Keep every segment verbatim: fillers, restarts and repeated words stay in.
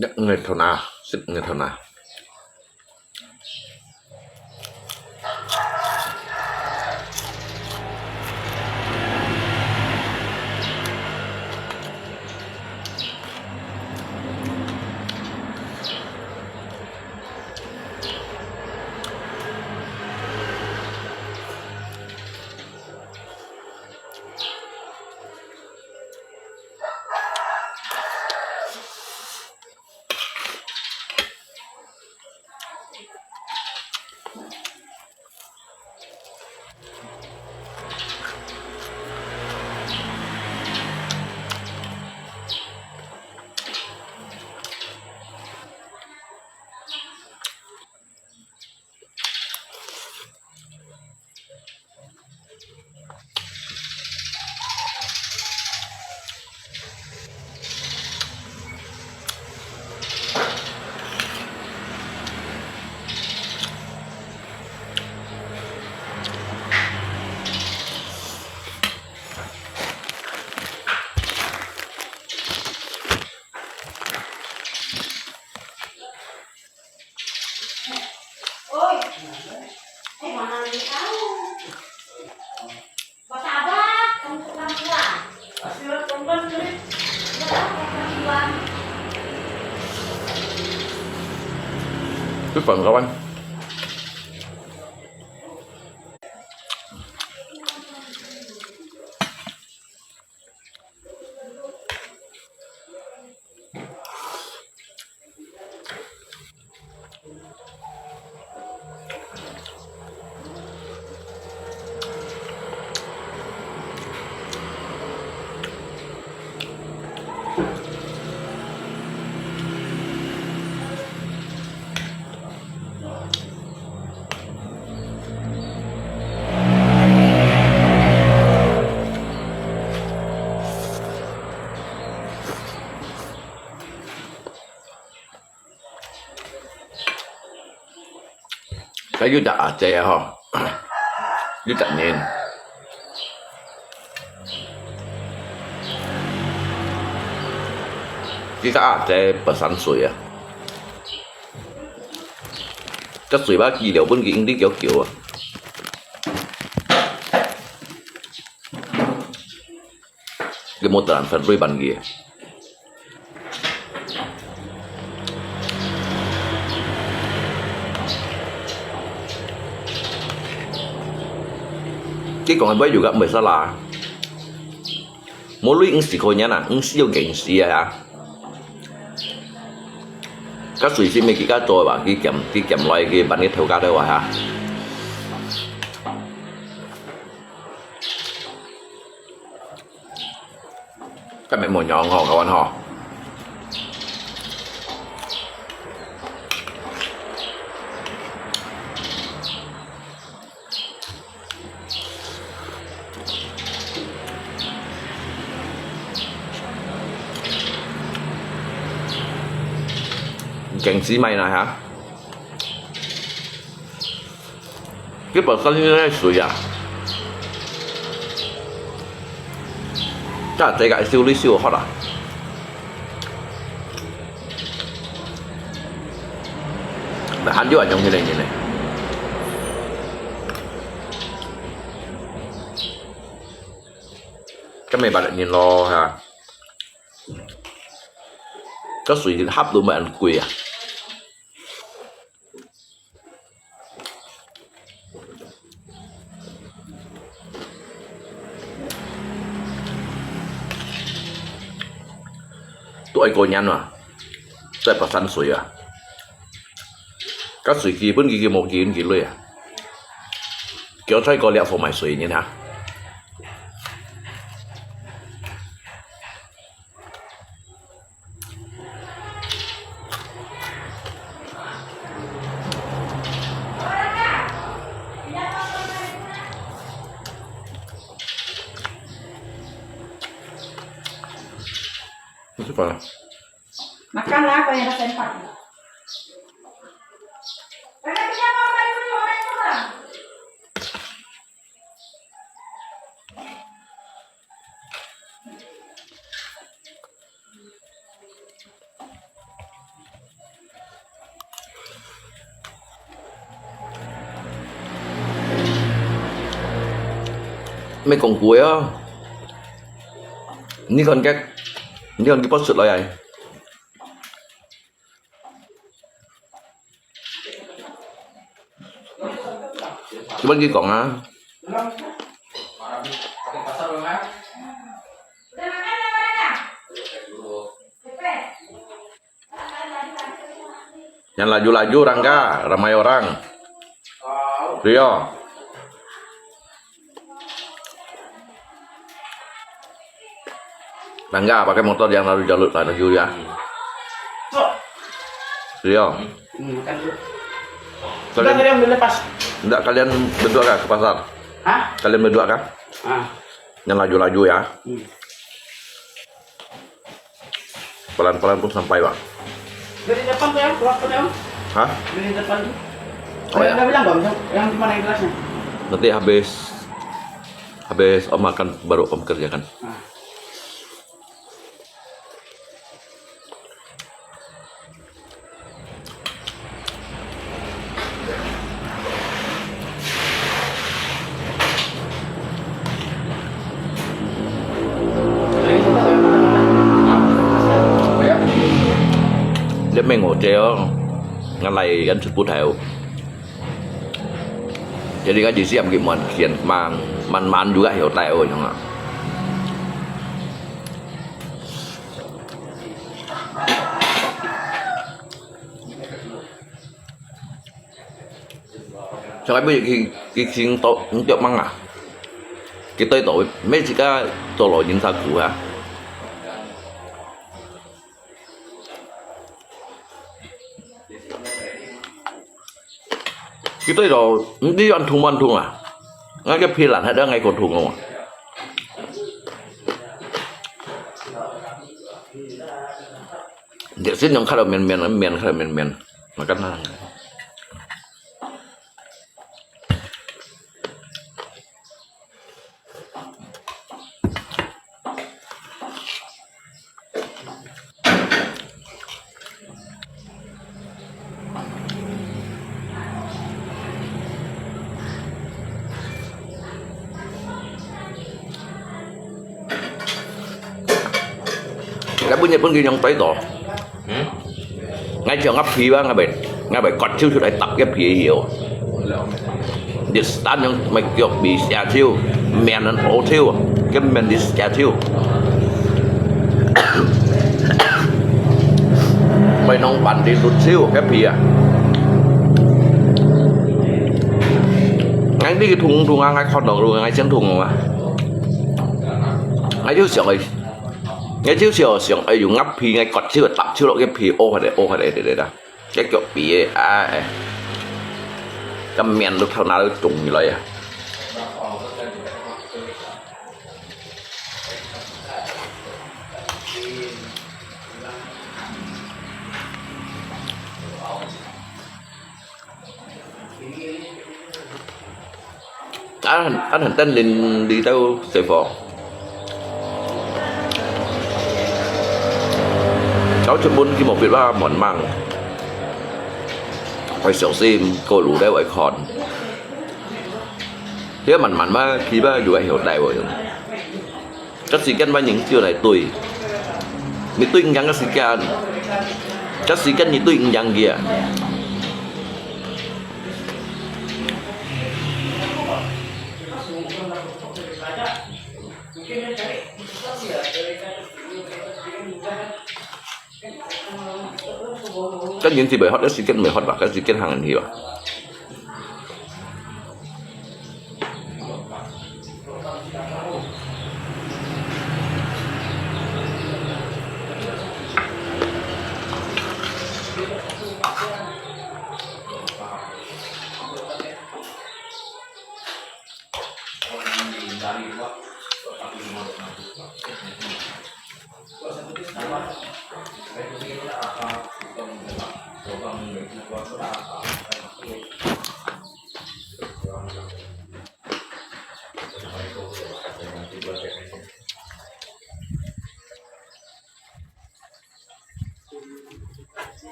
Nyak nge thon a, sip nge thon a. Itu kawan-kawan.該有隻阿姐啊吼，有隻人，佢个阿姐八十歲啊，隻嘴巴佢了分佢用力叫叫啊。佢無得人反對分佢。佢講會有个，毋會煞啦。無鐳毋使可憐啊，毋使有驚死啊！該水晶乜佢家做吧，佢減佢減來，佢分佢頭家个話哈。 今日無樣吼，各位吼。驚死麼个啦哈？ 佢本身應該水啊，這這个修理修好啦。還有啊，用起來呢。這沒辦法人咯哈。這水合都蠻貴啊。 都愛過年嘛，在跋山水啊。該水基本佢佢無幾幾鐳啊，叫在過了所買水呢哈。 Makan lah, apa yang rasa enak. Meh kong kueh ah. Ni kon kek, ni kon ki pot sut loi ai. Cuman ki kong ah. Jangan laju-laju, Rangga, ramai orang. Rio. Rangga, pakai motor jangan laju-laju, laju ya. Rio. Hmm, makan dulu. Kalian, udah, udah lepas. Nggak, kalian berdua kah ke pasar? Hah? Kalian berdua kah? Ah. Jangan laju-laju ya. Hmm. Pelan-pelan pun sampai, Bang. Dari depan tuh, ya, keluar tuh, ya. Hah? Dari depan tuh. Oh, ya. Udah bilang, Bang, yang di mana yang gelasnya? Nanti habis, habis Om makan, baru Om kerjakan. Ah. Dia mengoceh, ngalai kan seput hai. Jadi kan jisi am ki muan kian mang, man man juga hiu tai oi, yang ah. 上海尾佢佢佢到毋著吂啊？佢對到，每自家到老人家苦啊。佢對到，毋知按痛毋按痛啊？𠊎个皮爛，還得𠊎個痛哦。這先用較到綿綿，綿較到綿綿。 Makan lah. 該本日本佢用對到。嗯？𠊎像鴨皮吧，𠊎會，𠊎會割手出來搭鴨皮个腰。你單用麥腳皮下手，面人好手，根本你下手。會弄半日搿手，鴨皮啊。𠊎呢个痛痛啊，𠊎看到，𠊎先痛啊。𠊎就想个， 𠊎就想，想，哎喲，鴨皮，𠊎割手，搭手落去皮，屙下來，屙下來，對對啦。這腳皮个，哎，哎，這面都頭那都腫起來啊。恁，恁很等人來到師傅。走出門去無必要慢慢，愛小心，過路了愛看。這慢慢嘛，起碼有愛曉帶無用。 該時間嘛人就來對，你對毋贏該時間，該時間你對毋贏佢啊。該人就袂發，該時間袂發吧，該時間行人去吧。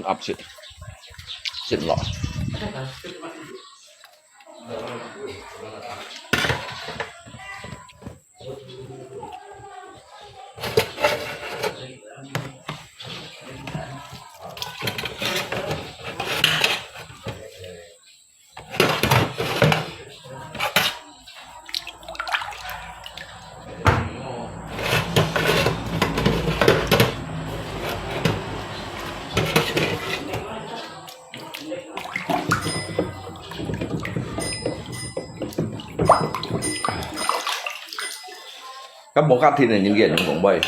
鴨切，切落。該無家庭个人，佢會用公筷。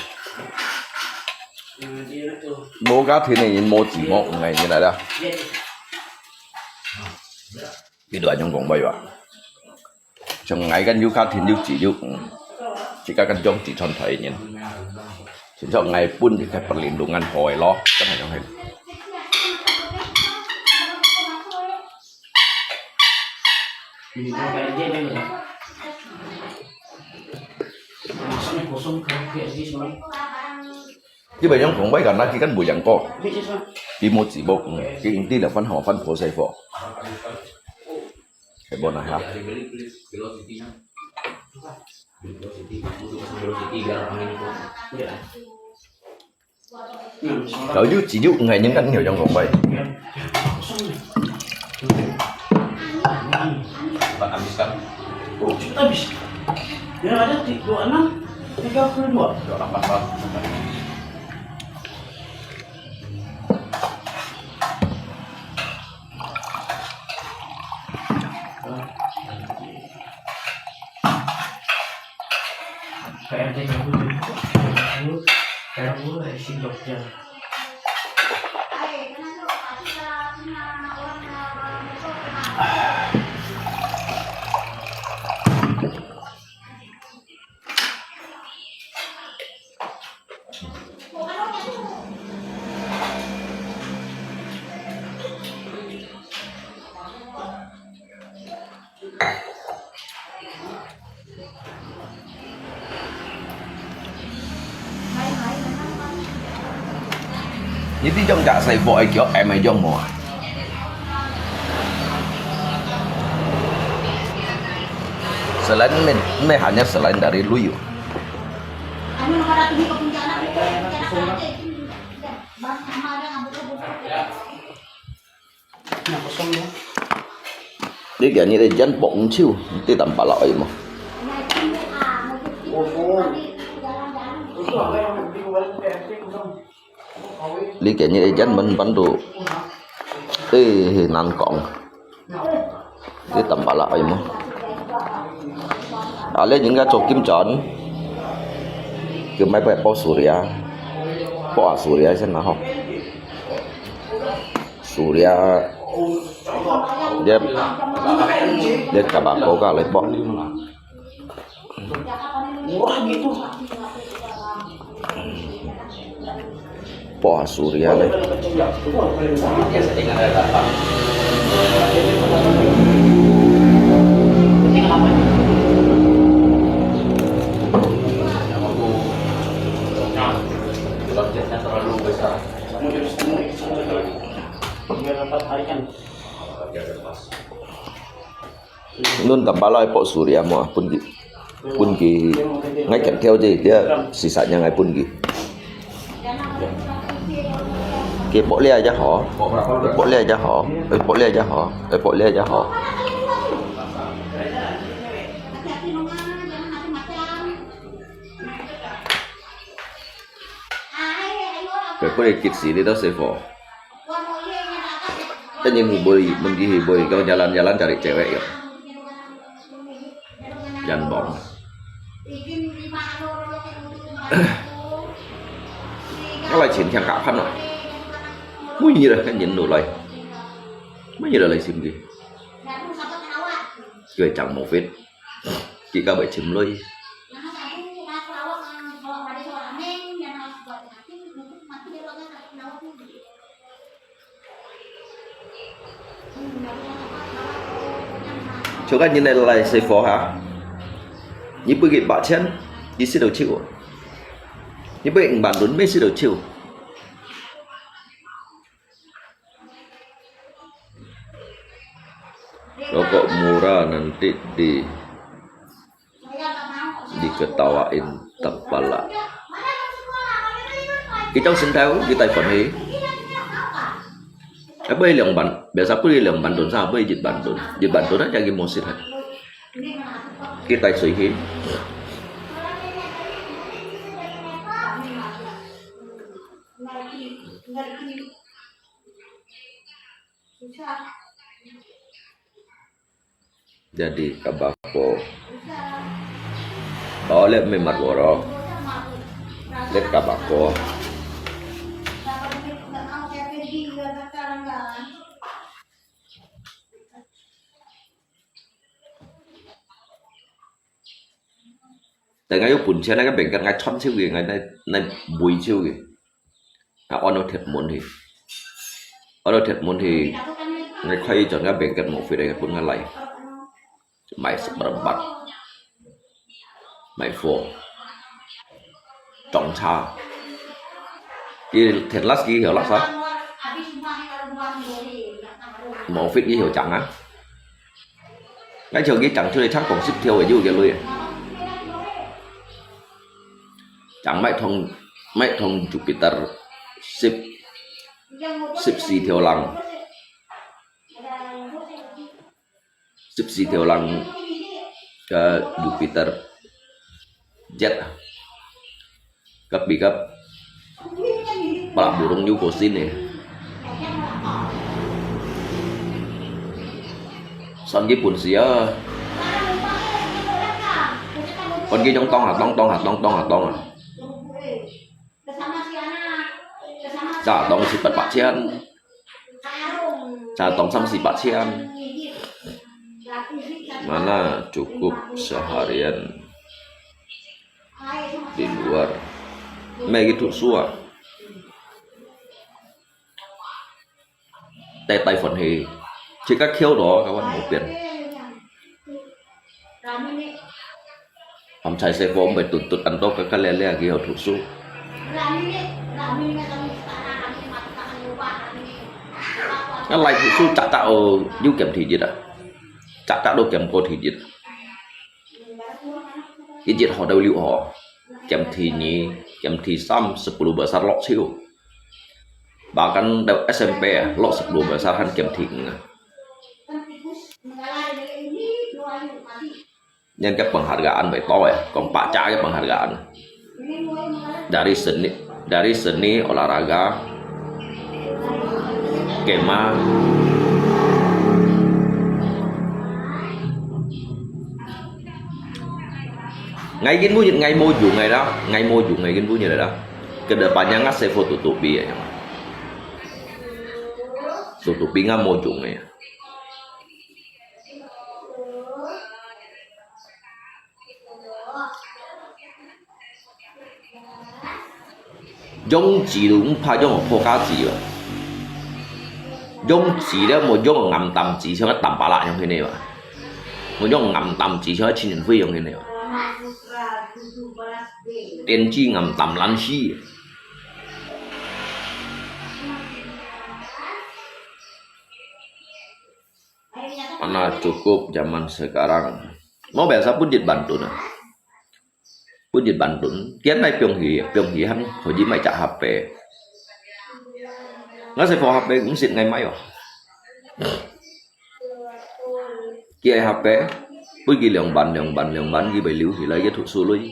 無家庭个人，無錢無五个人來啦。佢都係用公筷吧。 像𠊎kan有家庭有子女，嗯，自家kan種子傳代人。親像𠊎本就係八零六恁好个咯，真係用係。你會用公筷个，那佢kan無用過。佢無子女，嗯，佢一定要翻好翻婆媳婦。 係無哪下？有有子女，𠊎應該有用過喂。你知種蓼西貨愛叫M愛種無啊？ Selain me, me hanya selain dari lui. Ni kia ni de jan pok nchiu, ti tam pala ai mo. Li kia ni de jan men ban tu. Eh, nan kong. Ti tam pala ai mo. Ale jing ka cho kim chan. Ke mai pa po Surya. Po a Surya sen na ho. Surya. Dia, dia kabako ka lai po. Wah, Surya le. Nun tam pala ai po Surya mo, pun ki, pun ki, ngai kan theo je, dia sisanya ngai pun ki. Ke po lia ja ho, po lia ja ho, eh, po lia ja ho, eh, po lia ja ho. Pe po kit si ni to se fo. Tanya hiboi, mun ki hiboi, kau jalan-jalan cari cewek ya. Jan bong. Kau lai chen thiang ka phan no. Mui ni lah kan yin lo lai. Mui ni lah lai sim ki. Kau chang mo fit. Ki ka bai chim loi. Cho ka nhìn này là xài phó hả? Như bữa cái bả chen, đi xí đầu chịu. Như bữa cái bản đúng mấy xí đầu chịu. Rokok murah nanti di diketawain tepala. Kita sing tahu, kita phản hồi. Ai bơi lòng bàn, biasa bơi lòng bàn đồn sao bơi dịch bàn đồn, dịch bàn đồn aja cái mô sih. Kita suy hi. Jadi kabako. Oh, let me mat woro. Let kabako. Tại ngai yuk bún chén ngai ka bèn kat ngai chon chiu kì, ngai nai, nai bui chiu kì. Ngai on thiệt muốn thì. On thiệt muốn thì ngai khai chọn ngai bèn kat một phi đây ngai bún ngai lai. Mai seperempat. Mai phô. Trong cha. Kì thiệt lát kì hiểu lát sao? Một phi kì hiểu chẳng á. Ngai chiu kì chẳng chiu lê chắc tổng sip thiêu ở dụ kì lui. Chẳng mẹ thông, mẹ thông Jupiter sip, sip si thiêu lăng. Sip si thiêu lăng ke Jupiter jet. Kep bì kep. Pala burung yu ko sin eh. Son kì bún sia. Kon kì yong tong ha tong tong ha tong tong ha tong ha. Sa tong si pat pat chian. Sa tong sam si pat chian. Mana cukup seharian di luar. Mai kì thụ sua. Tê tay phần thì chỉ các khiếu đó các bạn một biển. Hàm chai xe vốn về tụt tụt ăn tốc các cái lẹ lẹ kì hiểu thụ sua. Cái lai thụ sua chả chả ô, nhu kiểm thì gì đó. Chả chả đồ kiểm cô thì gì đó. Kejit ho tau liu ho, kiam thi ni, kiam thi sam, sepuluh besar lok siu. Bahkan tau S M P lok sepuluh besar han kiam thi nga. Nyan ke penghargaan bai to ya, kong paca ke penghargaan. Dari seni, dari seni olahraga, kema. Ngai kin bunyi, ngai mojung ngai da, ngai mojung ngai kin bunyi da. Kedepannya ngai sevo tutupi ya. Tutupi ngai mojung ya. Yong子都毋怕，用破家子啊。用子咧，無用暗淡子，像个淡白啦，用迄个啊。無用暗淡子，像个青年会用迄个啊。天际暗淡蓝色。Mana cukup zaman sekarang. Mau biasa pun jit bantun ah. Pun jit bantun. Kian nai piong hi, piong hi han hoji mai cak H P. Ngai se fo H P ngsit ngai mai oh. Kia H P, pun ki liang ban, liang ban, liang ban, ki bai liu hi lai, ki thu su lui.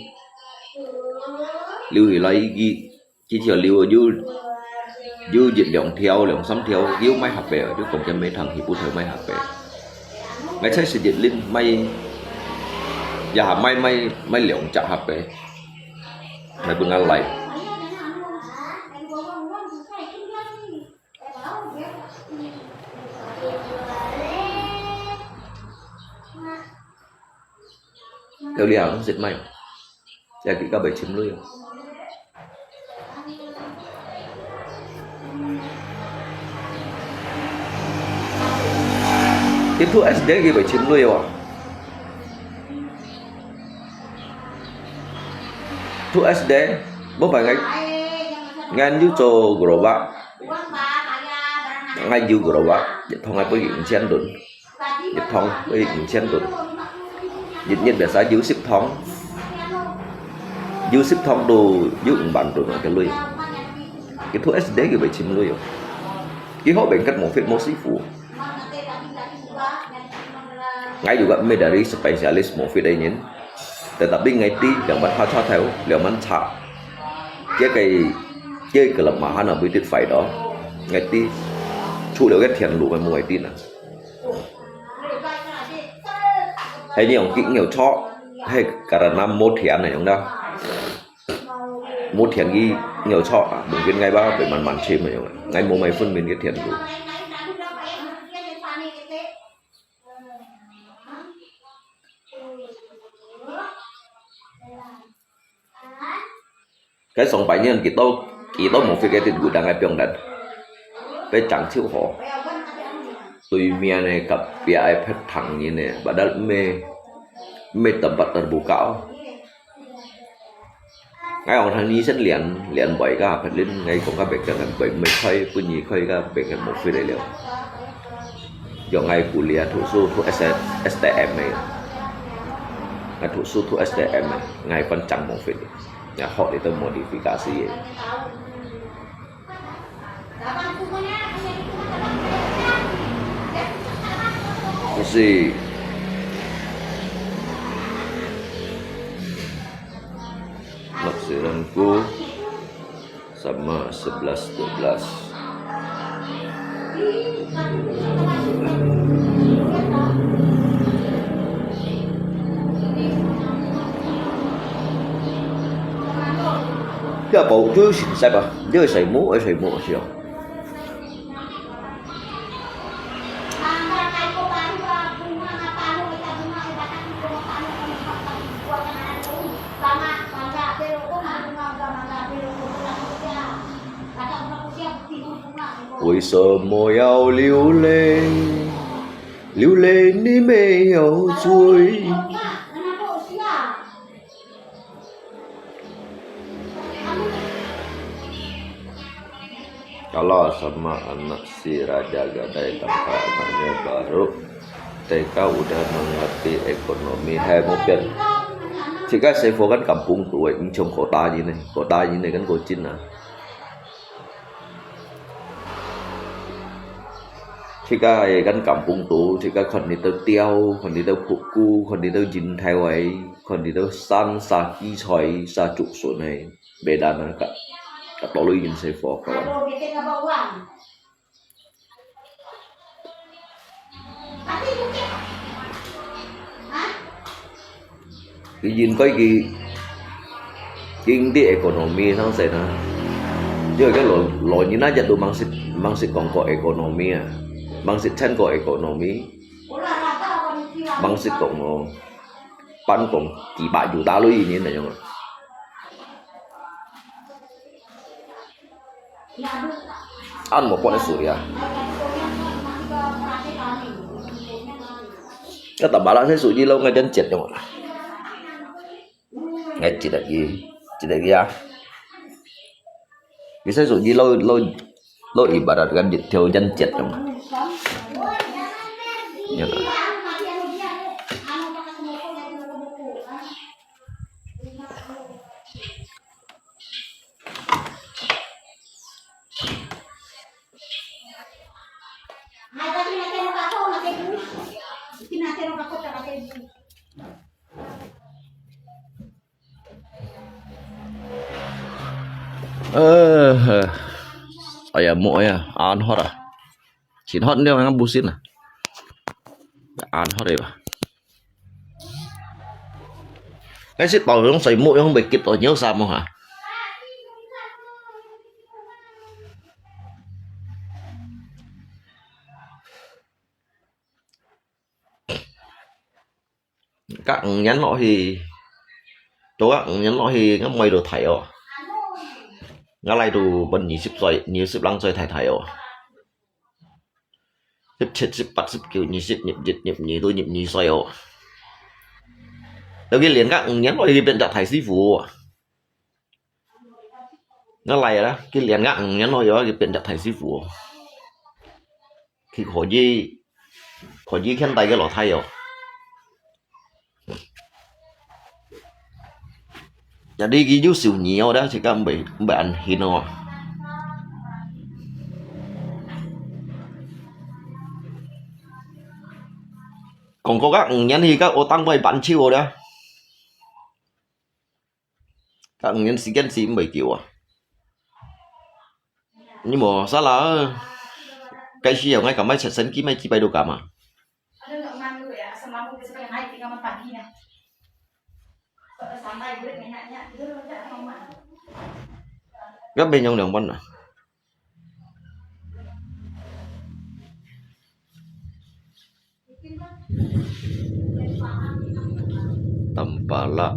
Liu hi lai, ki Ki thiau liu, yu, yu jit liang thiau, liang sam thiau, yu mai H P, yu kong kian mai thang hi pu thau mai H P. Ngai chai si jit lin mai, ya ha mai, mai, mai liang cak H P. Mai pun ngai lai. Tau liang sit mai. Ya ki ka bai chim lui. Ki thu S D ki bai chim lui wa. Thu S D, bố phải ngai, ngai yu cho groba. Ngai yu groba, ya thong ngai bơi yin chen dun. Yip thong, ê, yin chen dun. Yip nyet biasa yu sip thong. Yu sip thong tu, yu ung ban tu, ke lui. Ki thu S D ki bai chim lui. Ki hok bengkat mô fit mô sifu. Ngai juga me dari spesialis mô fit ai nyin. Tetapi ngai ti, liang ban ha cha thau, liang ban cha. Kia kai, kia kelemahan na bui tit fai do. Ngai ti, chu liang ke thian lu mai mô ngai ti na. Hai ni ong ki ngiau cho, hai karena mô thian na yong da. Mô thian ki ngiau cho, mungkin ngai ba, bai man man chim na yong. Ngai mô mai phun min ke thian lu. Cái sòng bài nhân kỳ tố, kỳ tố một phiếu cái tin gửi đang ai piong đặt. Bé chẳng thiếu họ. Tùy mẹ này cặp bia ai phép thẳng như này, bà đã mê, mê tầm bật tật bù cáo. Ngai ong thang ni sen lian, lian bai ka phet lin ngai kong ka bek kan bai mai khoi, pun ni khoi ka bek kan mo phi lai liao. Yo ngai kulia thu su thu S T M ai. Ngai thu su thu S T M ai, ngai pan chang mo phi. Ngai hot itu modifikasi ai. Kasi naksiran ku sama sebelas dua belas. Kaya bau tu sin sai ba? Dia sai mo, ai sai mo siya. Wi sa mo yau liu lei, liu lei ni mei yau cui. Kalau sama anak si Raja Gadai tanpa anaknya baru, T K udah mengerti ekonomi. Hai, mau pian. C 自家細伙kan kampung肚个，毋像各大人呢，各大人呢kan過真啊。自家个kan kampung肚，自家看得到鳥，看得到布谷，看得到人頭个，看得到山，沙荠菜，沙竹筍个，beda na ka, ka toloy yin細伙，kawan. Yin koi ki, king di ekonomi sang sen na. Yo ka lo, lo ni na jat tu mangsit, mangsit kong ko ekonomi a. Mangsit chan ko ekonomi. Mangsit kong mo. Pan kong ki ba ju ta lo yin na yong. An mo pon su ya. Ka ta bala sai su ji lo ngai jan jet yong. Ngai jet lagi, jet lagi ya. Bisa su ji lo, lo, lo ibarat kan jet theo jan jet yong. Ya. Eh, aya mo aya, an hot ah. Chin hot ndio ngang busin ah. An hot eh ba. Ngai sit tau yong sai mo yong bai kit to nyo sa mo ha. Ka ngin lo hi. To ka ngin lo hi, ngai mai do thai o. Ngai lai do ban ni sip soi, ni sip lang soi thai thai o. Sip chet, sip pat, sip kiu, ni sip, ni jet, ni ni do, ni ni soi o. Lo ki lian ka ngin lo hi, ki pian jak thai si fu. Ngai lai la, ki lian ka ngin lo yo, ki pian jak thai si fu. Ki kho ji, kho ji kian tai ki lo thai o. Jadi ki ju siu ni o da, si ka mbai, mbai an hin o. Kong ko ka ngin hi ka o tang bai ban chiu o da. Ka ngin si kian si mbai kiu a. Ni mo sa la. Kai si yong ngai ka mai chet sen ki mai ki bai do ka ma. Gap bên trong đường bắn à? Tampala.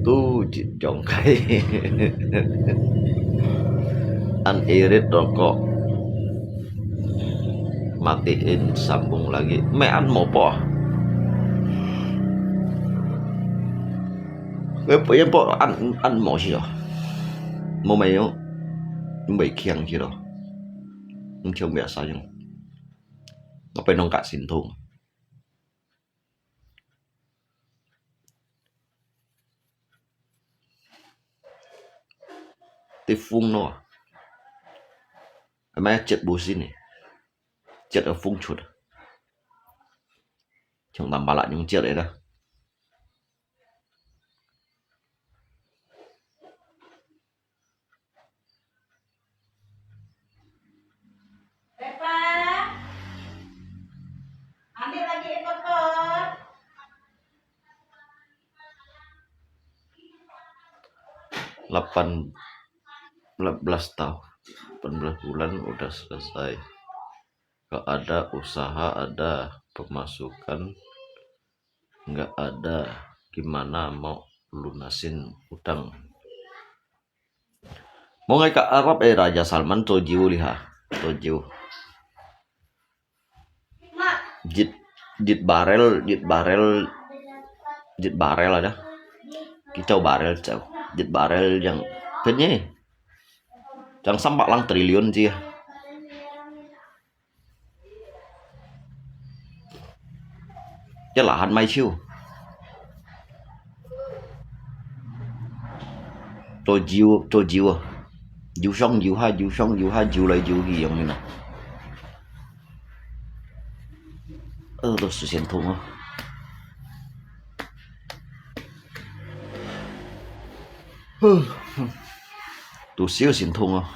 Tu jit jong kai. An irit rokok. Matiin sambung lagi. Mai an mo po. Ngai po yan po an, an mo si lo. Mo mai yo. Mai kiang si lo. Ngiong biasa yong. Apa nong ka sin thung. Ti phung no. Ama chet bu sin ni. Chet a phung chut. Chong tam bala nyung chet e da. Pepa, ambil lagi ekor pot. Delapan belas tahun, delapan belas bulan udah selesai. Gak ada usaha, ada pemasukan, nggak ada, gimana mau lunasin utang? Mo ngai ka Arab e, Raja Salman cho jiu liha, cho jiu. Jit, jit barel, jit barel, jit barel ada. Kicau barel cau. Jit barel yang penye. Yang sampak lang triliun ji. 一拿閒買手，做搖，做搖啊，搖上搖下，搖上搖下，搖來搖去樣个呢。呃，都手先痛啊。都手先痛啊。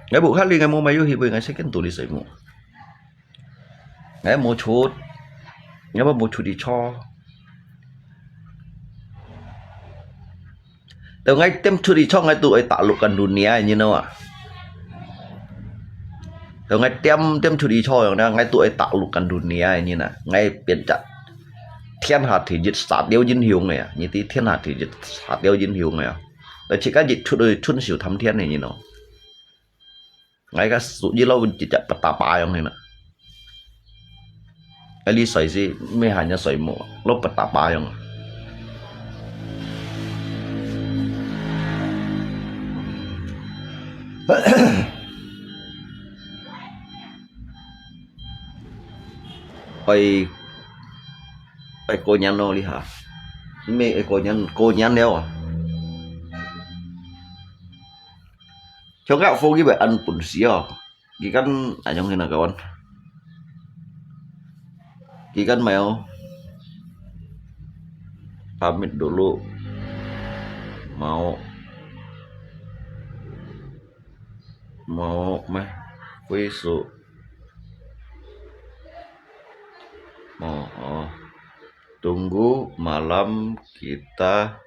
𠊎屋下裡𠊎無買遊戲杯，𠊎second肚裡睡目。𠊎無出，𠊎無出去坐。 Tau𠊎點出去坐，𠊎都愛taklukkan dunia，你知道啊？Tau𠊎點點出去坐樣呢，𠊎都愛taklukkan dunia，你呢？𠊎變隻天下第一沙雕英雄个啊！你知天下第一沙雕英雄个啊！而且該日出去春手探天个，你呢？ 𠊎个手機撈一隻petapa樣个呢。𠊎哩睡時，咩下人睡目，撈petapa樣。哎，哎，過年咯，這下。咩，哎，過年，過年了啊！ Chongak fo gi bai an pun si o. Gikan anyong hina kawan. Gikan mai o. Pamit dulu. Mau. Mau meh. Kuisu. Mau. Oh. Tunggu malam kita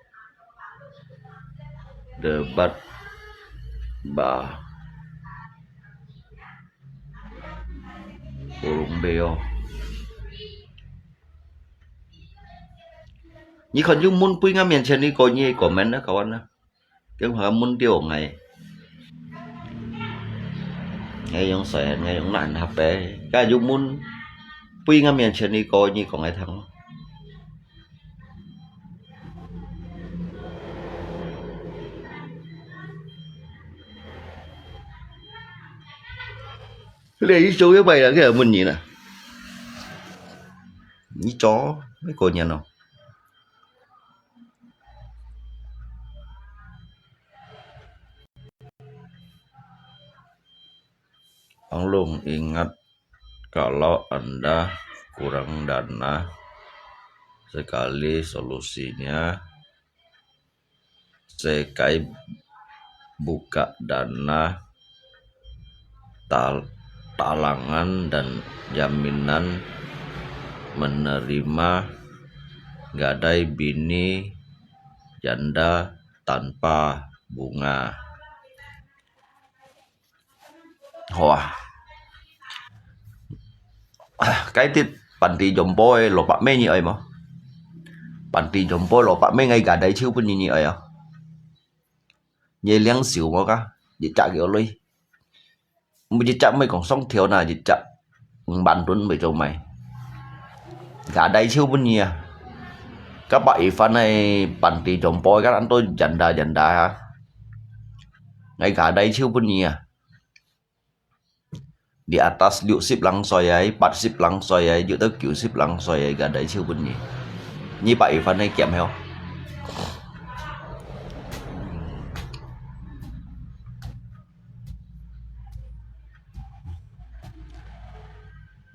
debat ba. Kurung beo. Ni kan yung mun pui nga mian chen ni ko ni ko men na kawan na. Keng ha mun tio ngai. Ngai yung sai ngai yung nan ha pe. Ka yung mun pui nga mian chen ni ko ni ko ngai thang. Lê ý số cái bài là cái ở mình nhìn nè. Ý chó, mấy cô nhìn không? Ang Long ingat, kalau Anda kurang dana, sekali solusinya, sekai buka dana tal-, talangan dan jaminan menerima gadai bini janda tanpa bunga. Hoa. Cái tít panti jompo lô bạc mê nhi ơi mô. Panti jompo lô bạc mê ngai gadai chiu pun nhi nhi ơi à. Nhi liang siu mô ka, nhi chak yo lui. Mô nhi chak mê kong song thiu na, nhi chak. Mô ban tun mê chô mê. Gadai chiu pun nhi à. Các bạn ý phản này panti jompo các anh tôi janda janda ha. Ngai gadai chiu pun nhi à. Di atas 六十零歲啊，八十零歲啊，有到九十零歲啊，gadai chiu pun nhi. Nhi bak ifan ai kiam heo.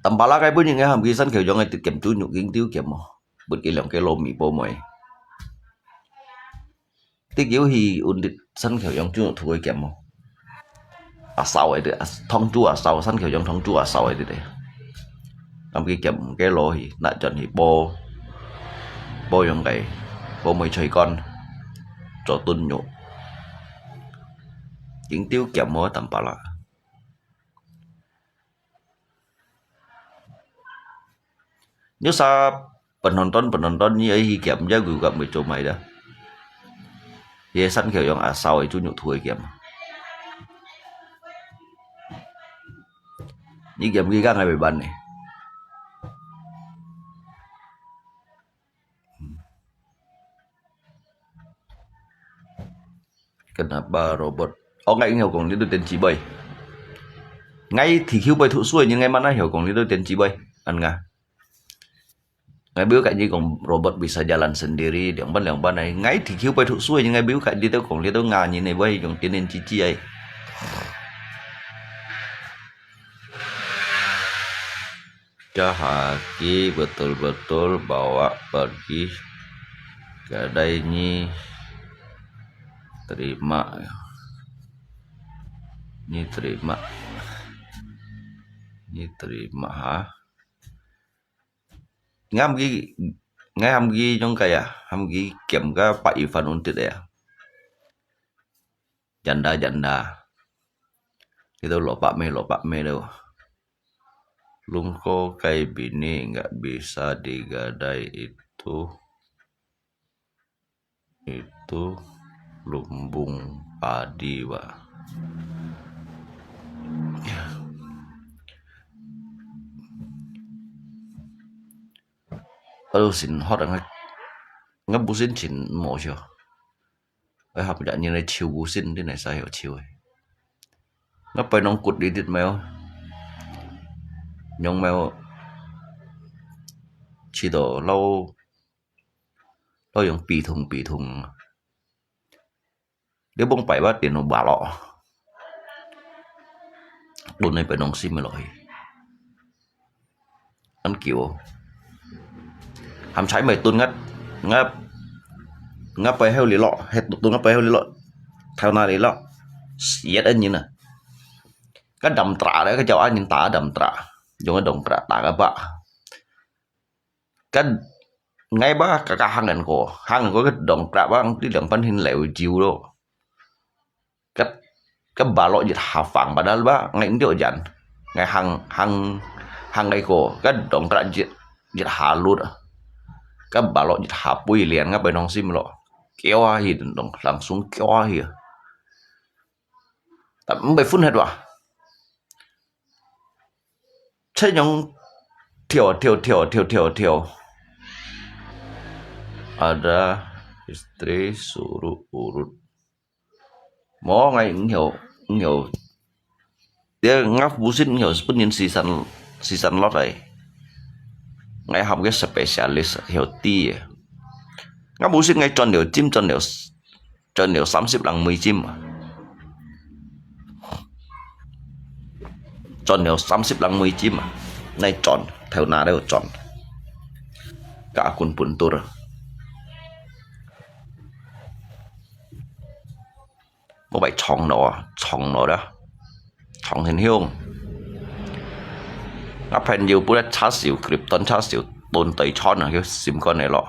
Tampala kai pun nhi ngai ham ki san khêu yong ai tit kiam tu nyuk ging tiu kiam mo. Bút ki liang ke lo mi po moi. Ti kiu hi un dit san khêu yong chung thu kiam mo. A sao ai dit, thong chu a sao, san khêu yong thong chu a sao ai dit. Am ki kiam ke lo hi, na chon hi po. Po yong kai, po moi choi kon. 做燉肉。緊丟鹹無淡薄啦。你啥 penonton，penonton，你愛去鹹，這牛角袂做賣的。這山口洋阿嫂个豬肉土个鹹。你鹹幾工還袂慢呢？Kenapa robot? Oh, ngai ngiau kong litu ten cibai. Ngai TQ bai thu suai ni ngai mana hiau kong litu ten cibai. An nga. Ngai biu kat ni kong robot bisa jalan sendiri, liang ban liang ban ai. Ngai TQ bai thu suai ni ngai biu kat litu kong litu nga ni ne bai yung tinen cici ai. Cahaki betul-betul bawa pergi kedai ni terima. Ni terima. Ni terima ha. Ngam ki, ngai ham ki nyong kaya, ham ki kiam ka pa ifan untit ya. Janda-janda. Kita lopak me, lopak me tu. Lungko kai bini nggak bisa digadai itu. Itu lumbung padi, Pak. Aduh, sin hot ngap, ngap busin sin mo sio. Ai hap jak ni lai chiu busin di nai sa hio chiu. Ngap pai nong kut di dit mai. Nyong mai. Chi do lau Lo yung pi thung pi thung. Dia bông pai ba tiền nó ba lo. Đun này phải nông sim lo hi. Ăn kiểu. Hàm trái mày tuôn ngắt ngắt ngắt pai heo li lo, heo tuôn ngắt pai heo li lo. Theo na li lo. Yết anh nhìn nè. Cái đầm trà đấy, cái châu Á nhìn ta đầm trà. Dùng cái đầm trà ta cái bạ. Kan ngai ba ka ka hang an ko, hang ko ka dong kra ba ang ti liang pan hin leu jiu lo. Ka ka ba lo jit ha fang ba dal ba ngai ndio jan. Ngai hang hang hang ngai ko ka dong kra jit jit ha lut. Ka ba lo jit ha pui lian nga bai nong sim lo. Kêu hi dong langsung kêu hi. Ta mbai phun het wa. Saya nyong theo theo theo theo theo theo. Ada istri suruh urut. Mo ngai ngio ngio. Dia ngap busin ngio sepenin sisan sisan lot ai. Ngai ham ke spesialis heo ti. Ngap busin ngai chọn điều chim chọn điều 賺了三十零美金啊！賺了三十零美金啊！來賺，頭那了賺，加kun puntur。我買長路啊，長路啦，長很香。我朋友不然叉燒，krypton叉燒，燉對川啊，叫心肝个咯。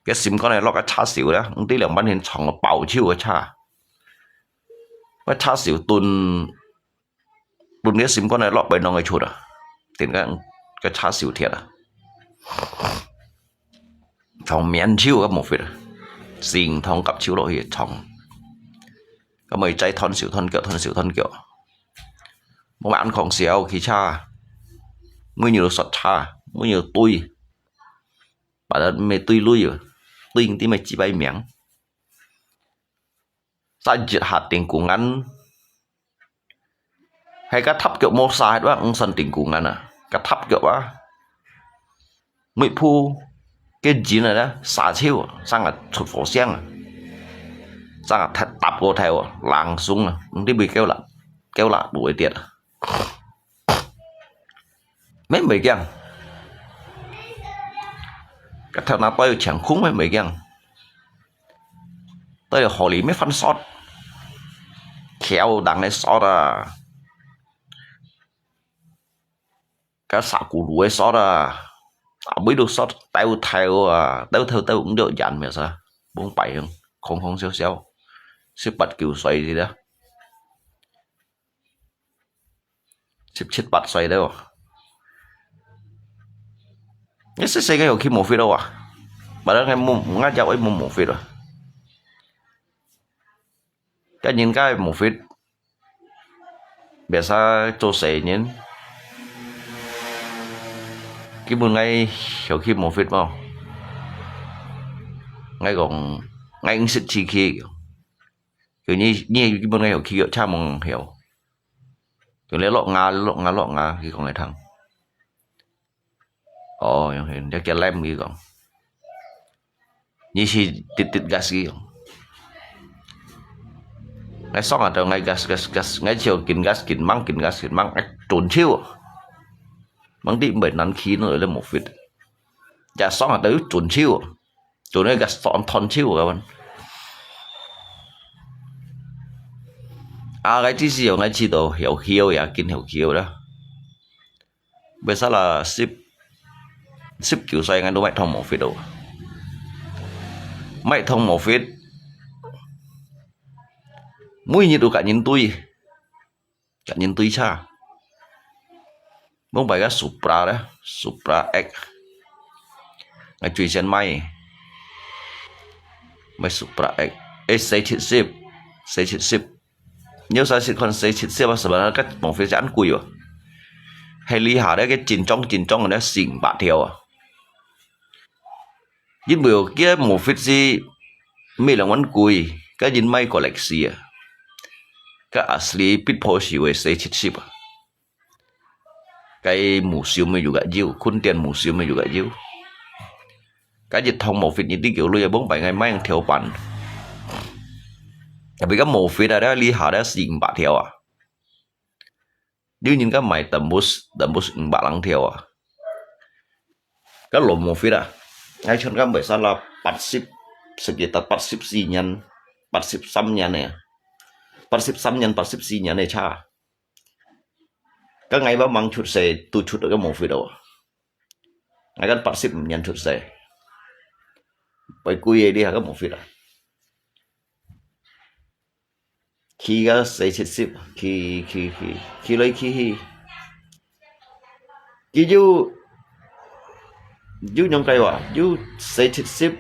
个心肝个落个叉燒啦，毋知兩班天長个爆手个叉。个叉燒燉燉个心肝个落，白弄个出啊，點个个叉燒鐵啊，長綿手个無fit啊，成堂夾手落去長。咁咪再斷手斷腳，斷手斷腳。無買安康燒，去叉，每日都刷叉，每日都堆。 Padahal mê tui lui, tui ti mê chỉ bay miếng. Sa jit hat ting kung an. Hay ka thap kiok mô sa het wa, ang san ting kung an à. Ka thap kiok wa. Mui phu, cái gì này đó, sa chiu, sang à, chụp phổ xiang à. Sang à, thap, thap cô theo, làng súng à. Ang ti bị kéo lạ, kéo lạ đuổi tiệt à. Mấy mày kiang. Cái thằng nào tôi chẳng khúng mấy mày kiang. Tôi là họ lý mấy phân sót. Khéo đằng này sót à. Cái xã cũ đuổi sót à. À, bây đồ sót tao theo à. Tao theo tao cũng được dàn mẹ sao. Bốn bảy không. 空空少少，十八九歲个啦，十七八歲了。你細細个有去Movit了啊？Padahal𠊎無，𠊎也會無Movit啊。該人家个Movit，biasa做生意人，根本𠊎曉去Movit無？𠊎講，𠊎毋識去去。佢你，你根本𠊎曉去，車門曉。佢咧落牙，落牙，落牙，佢講來聽。 哦，樣形，這个lem佢講，你係滴滴gas佢講。𠊎爽啊，到𠊎gas gas gas，𠊎就緊gas緊猛，緊gas緊猛，哎，轉手啊！猛啲毋係難去呢，你無fit。也爽啊，到又轉手啊，轉个gas爽斷手啊，kawan。啊，𠊎只係有𠊎知道，曉曉也緊曉曉啦。 Biasa啦，十，十九歲𠊎都買趟Movit哦。買趟Movit，每日都甲人追，甲人追車。往擺个Supra咧，Supra X，𠊎最先買，買Supra X，誒，四七十，四七十。 你有試試看四七十啊，sebenarnya該Movit係恁貴哦。係這下咧，該精裝精裝个咧，四五百條啊。因為哦，該Movit係賣兩萬幾，該人買koleksi啊。該asli Pit Boys个四七十啊。 該museum个又个有，坤典museum个又个有。該一趟Movit一滴九鐳，往擺𠊎買條板。Tapi該Movit啊，這下咧四五百條啊。有人家買tembus，tembus五百零條啊。該老Movit啊，𠊎像該買salah八十，sekitar八十四年，八十三年个，八十三年、八十四年个車。 該𠊎摎吂出世，都出到該Movit哦。𠊎該八十五年出世，會貴个，這下該Movit啊。騎个四七十，騎，騎，騎，騎來騎去。佢就，就仰个哇，就四七十。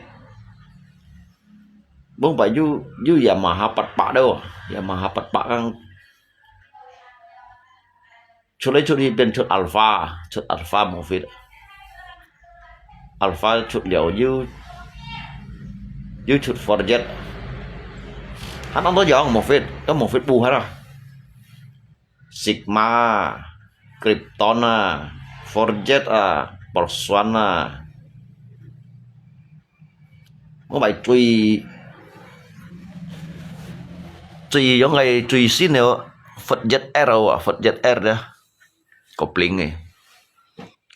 往擺就，就Yamaha八百了，Yamaha八百个 出來出去變出Alfa，出Alfa Movit。Alfa出了又，又出Forjet。還當多樣Movit，該Movit不還啊。Sigma啊，Krypton啊，Forjet啊，Perswan啊。 我買最，最用个最新个Forjet R啊，Forjet R啊，kopling个。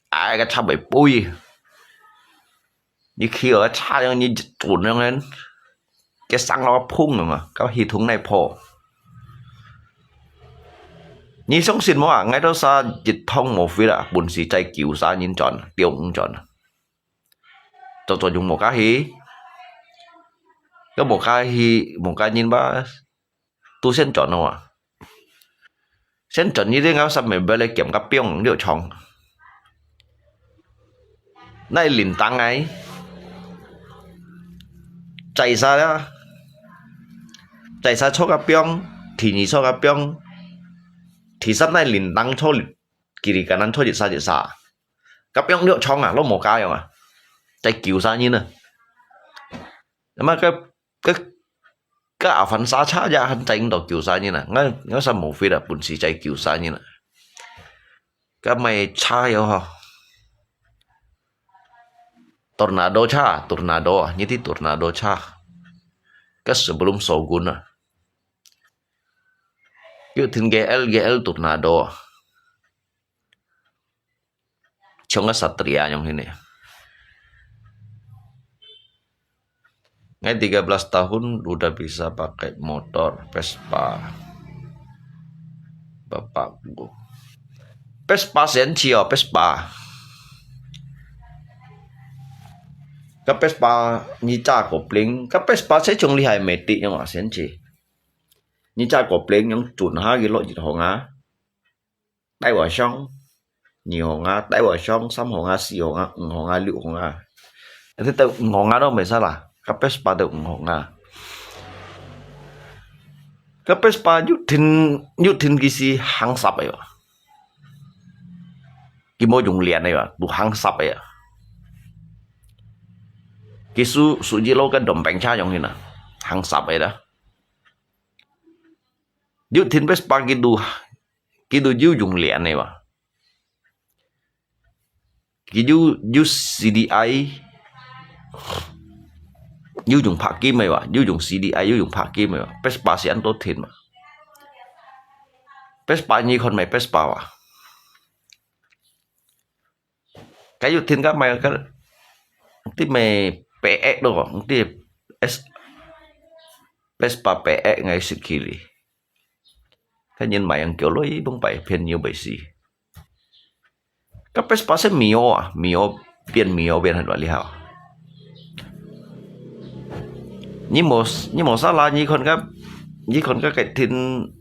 哎，該車會飛。你騎个車樣，你轉樣个，該聲落嘭啊嘛，該系統來破。你相信無啊？𠊎兜儕一趟Movit啊，本事在九儕人轉，吊五轉。 做做用無價去，該無價去，無價人吧，都先轉咯啊。先轉一定要三百八來減个標了長。那lintangai，載儕啊，載儕坐个標，第二坐个標，第三那lintang坐，kiri kanan坐一儕一儕。 該標了長啊，落無價樣啊，載九儕人啊。那麼該，該，該Avanza車也還載毋到九儕人啊，𠊎，𠊎儕Movit啊，本事載九儕人啊。該買車喲吼，Tornado車，Tornado啊，你知Tornado車，該sebelum Shogun啊，有聽GL，GL Tornado啊。 像个Satria樣形呢。Ngai tiga belas tahun udah bisa pakai motor Vespa. Bapakku. Vespa神奇哦，Vespa。該Vespa二隻kopling，該Vespa實在厲害，無敵樣啊，神奇。二隻kopling樣轉下去落一行啊，大和尚，二行啊，大和尚，三行啊，四行啊，五行啊，六行啊。這兜五行啊都無使啦，該Vespa都五行啊。該Vespa有聽，有聽佢係行煞个哦。 佢無用練个啊，都行煞个啊。佢屬，屬於老个電瓶車樣形啊，行煞个啦。有聽Vespa佢都，佢都有用練个哇。佢有，有C D I，有用白金个哇，有用C D I，有用白金个哇。Vespa係恁多聽嘛。Vespa你看買Vespa哇。 該有聽个買个，毋知買八X咯，毋知S，Vespa八X𠊎識去哩。該人買樣叫來，崩擺便宜袂死。該Vespa係Mio啊，Mio變Mio變很厲害啊。你無，你無salah，你看个，你看个，个聽，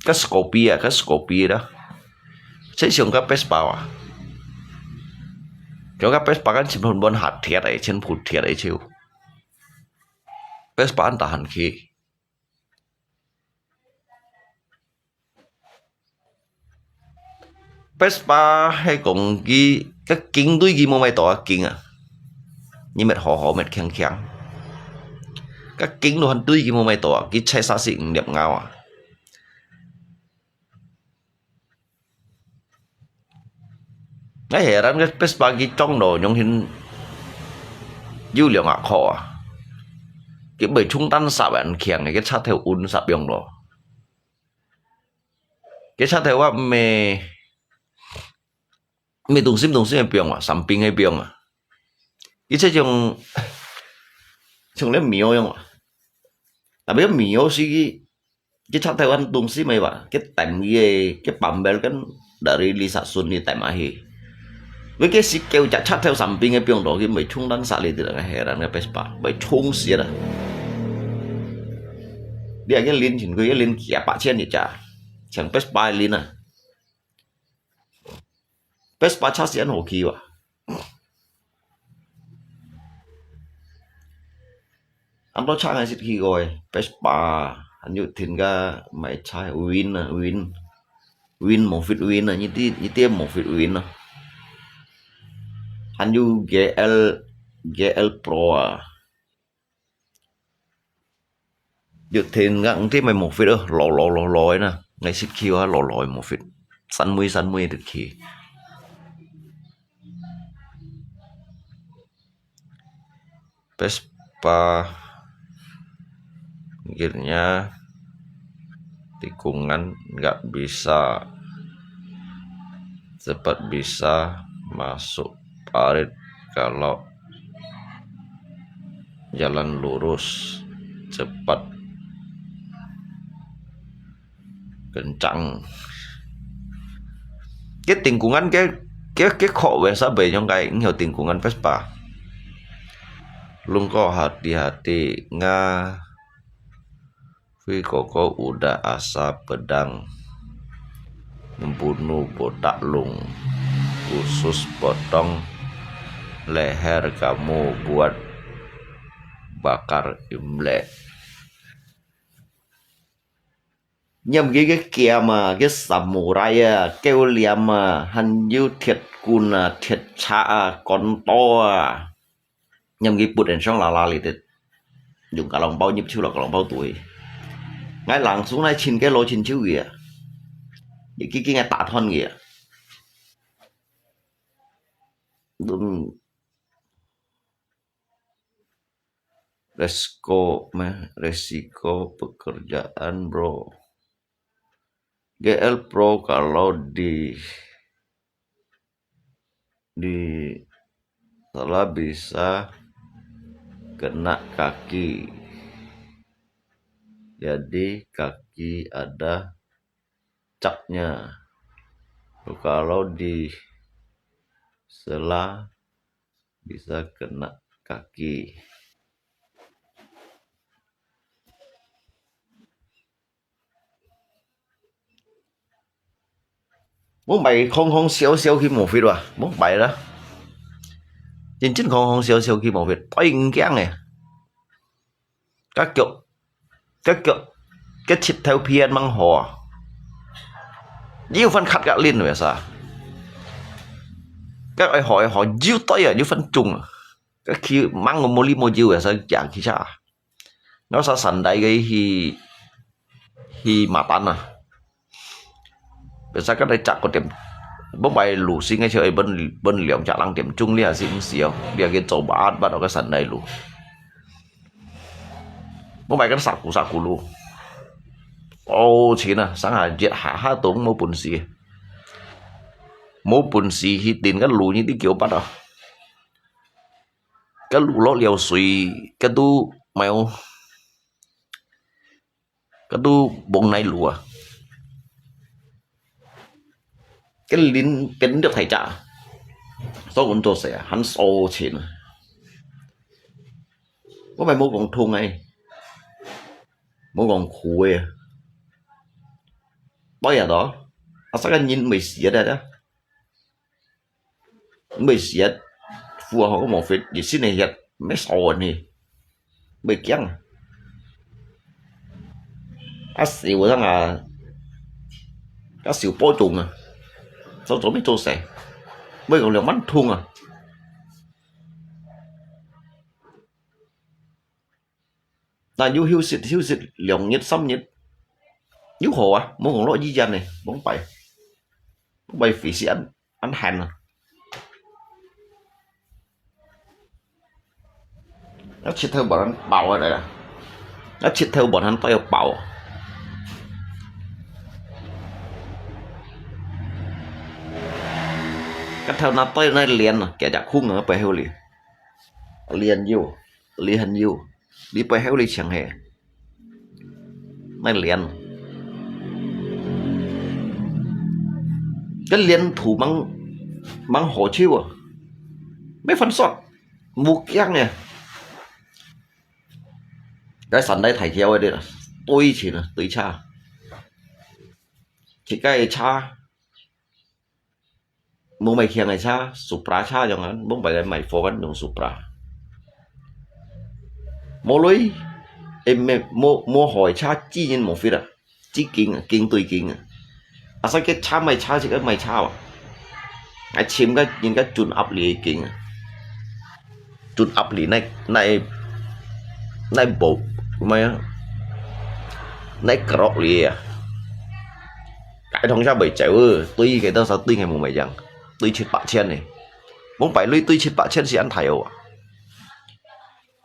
个Scorpio啊，个Scorpio啦。 這像个Vespa啊。像个Vespa kan全部換下鐵个，全部鐵个就。Vespa恁tahan去。Vespa係講佢，个金對佢無麼个大个金啊。你搣好好搣輕輕。个金都還對佢無麼个大啊，佢踩煞死五粒咬啊。 𠊎heran个Vespa佢裝到樣形有兩下箍啊。佢毋係充電煞恁強个，佢插頭穩煞用咯。佢插頭啊，毋係，毋係動心動心个用啊，三兵个用啊。佢這種，像咧Mio樣啊。Tapi Mio係 佢插頭恁東西咩哇，佢點佢个，佢bumper kan dari lima stasiun佢點下去。Weh，佢係九隻插頭三兵个放落去，毋係充電煞哩，這个heran个Vespa，毋係充死啦。你啊，佢輪前佢一輪幾百千一隻，像Vespa个輪啊。Vespa車係恁好騎哇。 恁多車𠊎識去過个，Vespa，還有聽个買車Win啊，Win，Win，Movit Win啊，你知，你知Movit Win啊？還有GL，GL Pro啊。 有聽个，毋知買Movit哦，老老老老个啦，𠊎識去啊，老老个Movit，散尾散尾个去。Vespa，akhirnya tikungan nggak bisa cepat bisa masuk parit kalau jalan lurus cepat kencang. Cái tikungan cái, cái, cái khổ về sao vậy, nhung cái nhiều tikungan Vespa. Lung có hati-hati nga. Phi koko udah asa pedang membunuh botak lung, khusus potong leher kamu buat bakar Imlek. Nhâm cái, cái kiếm à, cái samurai à, kêu liam à, hàn như thiệt cùn à, thiệt chạ à, con to à. Nhâm cái bút đèn sáng là la lì tết. Dùng cả lòng bao nhiêu chiêu là cả lòng bao tuổi. Ngay làng xuống này chín cái lô chín chiêu kìa. Vậy cái, cái ngay tả thon kìa. Đúng. Resiko, meh, resiko pekerjaan, bro. GL Pro kalau di, di salah bisa kena kaki. Jadi kaki ada capnya. Kalau di sela bisa kena 家己。往擺講講笑笑去無fit哇，往擺啦。認真講講笑笑去無fit，對毋驚誒。該腳，該腳，該膝頭皮還吂好啊。又翻卡甲輪為啥？該愛好愛好，又對啊，又翻中啊。該去吂無理無由為啥行去啥？ 𠊎煞順帶个去，去馬丹啊。Biasa該來摘个點，往擺路線个時候，分，分兩隻人點中，你還係毋係哦？你還去做麼个，捌到該順帶路。往擺該沙古沙古路，哦，錢啊，上下熱下下都無本事，無本事去頂該路，你知幾晡啊？ 該路落了水，該都無，該都無奈路啊。該輪變到大隻，所以講做事啊，還燒錢啊。𠊎乜無講痛誒，無講苦誒。對啊，都，啊，這個人毋會死个，對啊。 毋會死啊，符合个無fit，熱心个血，毋會燒人去，毋會驚啊。啊，受傷啊，啊，受波動啊，做做毋做事，毋會講兩萬痛啊。 但有休息，休息兩日三日，又好啊，無講落醫院呢，往擺，往擺飛時恁，恁閒啊。啊，膝頭無恁飽啊來啦，啊，膝頭無恁對飽啊。該頭那對那練啊，夾夾空啊，背後哩，練有，練很有。 你背後哩像係，那練，該練土吂，吂好手啊，無分散，無驚呢。該山大大條个啦，對前啊，對車，自家个車。 無買輕个車，Supra車樣啊，無買來買貨个用Supra。無鐳，誒，無，無，無好个車，自然無fit啊，自緊啊，緊對緊啊。啊，所以个車買車就个買車啊，愛尋个人家準合理个緊啊。 準合理，哪，哪，哪無，麼个啊？哪kerok哩啊？該通常袂走，對佢多少對佢無乜樣，對七八千呢。往擺鐳對七八千係恁大哦啊。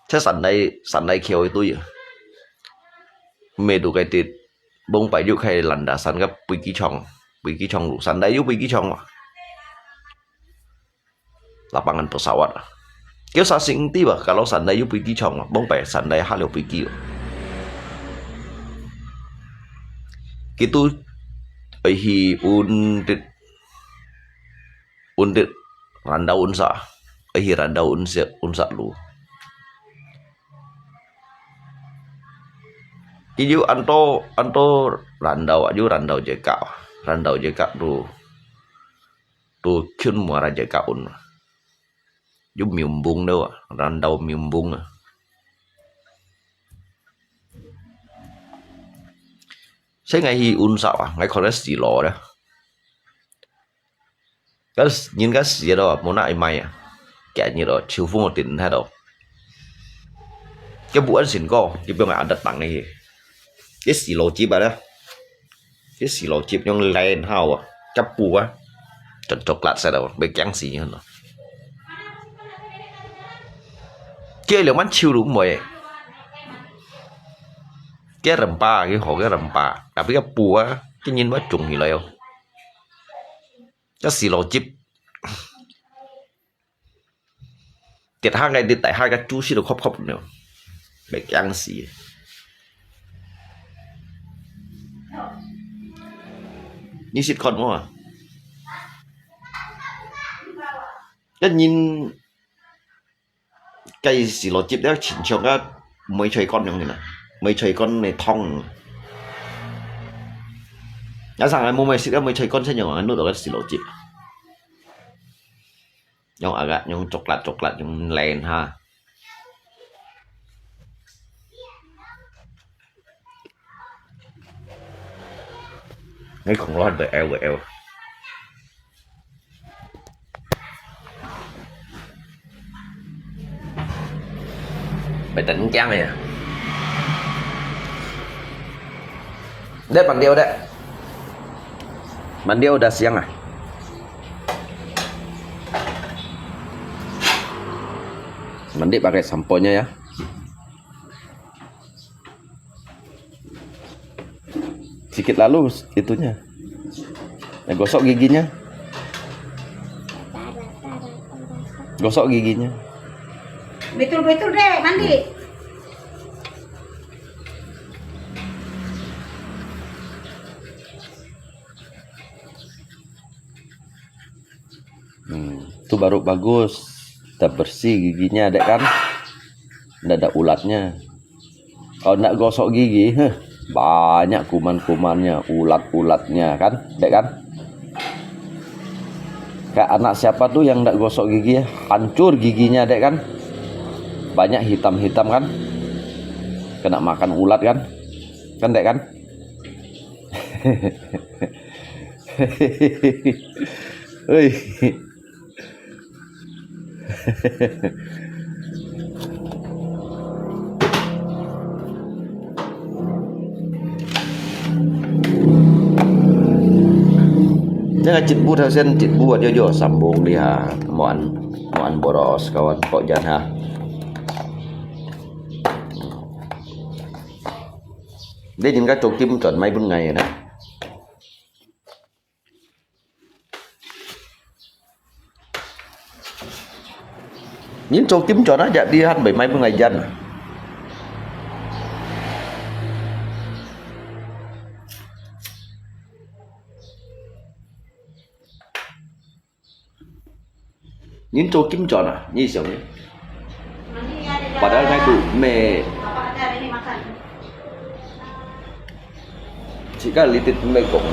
這山內，山內橋个對啊。毋係都該跌，往擺又開Landasan个飛機場，飛機場路，山內有飛機場嘛。 Lapangan pesawat啊。Kaya sa sing ti ba, kalau sandai yu pigi chong ba, bông pai sandai ha liu pigi ba. Kitu, ai hi un dit, un dit, randau unsa, ai hi randau unsa, unsa lu. Kiyu anto, anto randau, yu randau jeka, randau jeka tu. Tu khun mua ra jai ka un. Yu miu bung do, ran dau miu bung. Sai ngai hi un sa, ngai khon si lo da. Ka, nyin ka si do, mo na i mai a. Kya nyi do, chiu fung o tin ha do. Kya bu an sin ko, kya bu ngai adat tang ni hi. Kya si lo chi ba da. Kya si lo chi yong len hao a. Kya bu a. Chon choklat sa do, be kyang si nyi hon do. Kya lo man chiu lu mo e. Kya rem pa, kya ho kya rem pa. Tapi kya bu a, kya nyin ba chung hi lo yo. Kya si lo chi. Tiet ha ngai tiet tai ha ka chu si lo khop khop nyo. Be kyang si. Ni sit khon mo a. Ka nyin 該係螺螈了，親像个梅菜乾樣呢，梅菜乾个湯。啊，上來無買食个梅菜乾，先用來摎个係螺螈，用啊个，用coklat coklat，用冷下。 你講落去就L L。袂得人驚个啊。你慢溜的，慢溜的香啊。Mandi pakai sampo-nya ya. Sikit lalu itunya. Nah, gosok giginya. Gosok giginya. Betul-betul deh, mandi. Hmm, tu baru bagus. Dah bersih giginya, dek kan? Ndak ada ulatnya. Kalau ndak gosok gigi, heh, banyak kuman-kumannya, ulat-ulatnya, kan? Dek kan? Kayak anak siapa tu yang ndak gosok gigi, hancur giginya, dek kan? Banyak hitam-hitam, kan? Kena makan ulat, kan? Kan, dek kan? Oi. 這个節目頭先節目啊，就有三本哩哈，無恁，無恁boros，kawan，各人哈。你應該做金鑽買分𠊎呢。 你做金鑽啊，jadi han bơi mai pun ngajan. Ni cho kim chọn à? Ni siapa ni? Padahal ngai tu me. Sika litit me kong.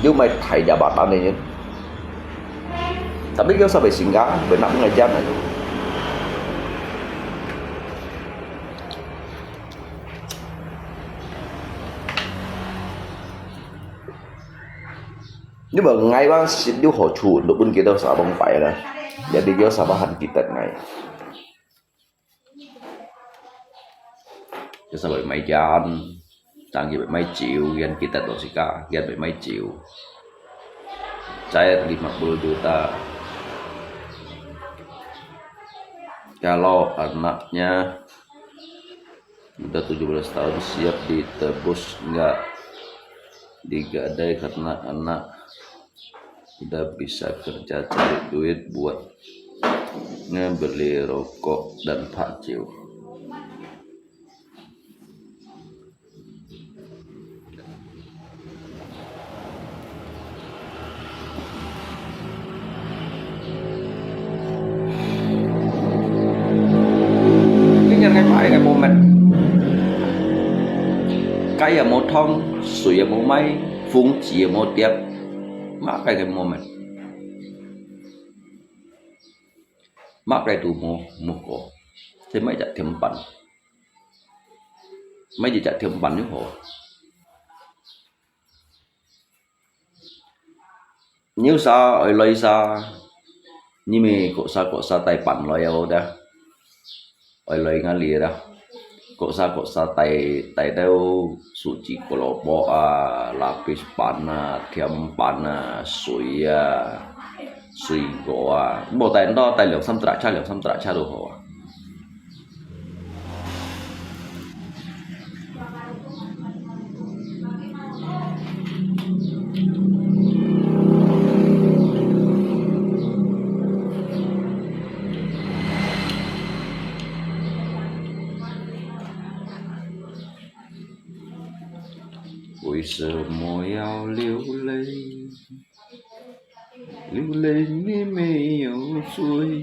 Dia mai thai jabatan ni. Tapi dia sampai singgah, benar ngajar aja. Ni ba ngai bang sit du ho chu, du pun kita sabang pai lah. Jadi dia sabahan kita ngai. Dia sabai mai jan, tang dia mai chiu, yan kita tu sika, yan mai chiu. Cair lima puluh juta. Kalau anaknya udah tujuh belas tahun, siap ditebus nggak? Digadai karena anak udah bisa kerja cari duit buat ngebeli rokok dan takjil. Cái nhà ngai phải ngai mua mệt. Cái nhà mua thông, suối nhà mua máy, phung chỉ nhà mua tiệp. Má cái ngai mua mệt. Má cái tu mua, mua có. Thế mấy chặt thêm bắn. Mấy gì chặt thêm bắn như hổ. Nếu sa, ơi lơi sa, nhưng mà có sa, có sa tài bản lơi ô đó. Ơi lơi ngã lìa đó. Có sa, có sa tài, tài đâu, su chỉ có lọ bọ à, lapis bản à, thiam bản à, suối à, suối gỗ à. Bộ tài đó, tài lượng xăm trả cha, lượng xăm trả cha đồ hổ à. 为什么要流泪？流泪你没有罪。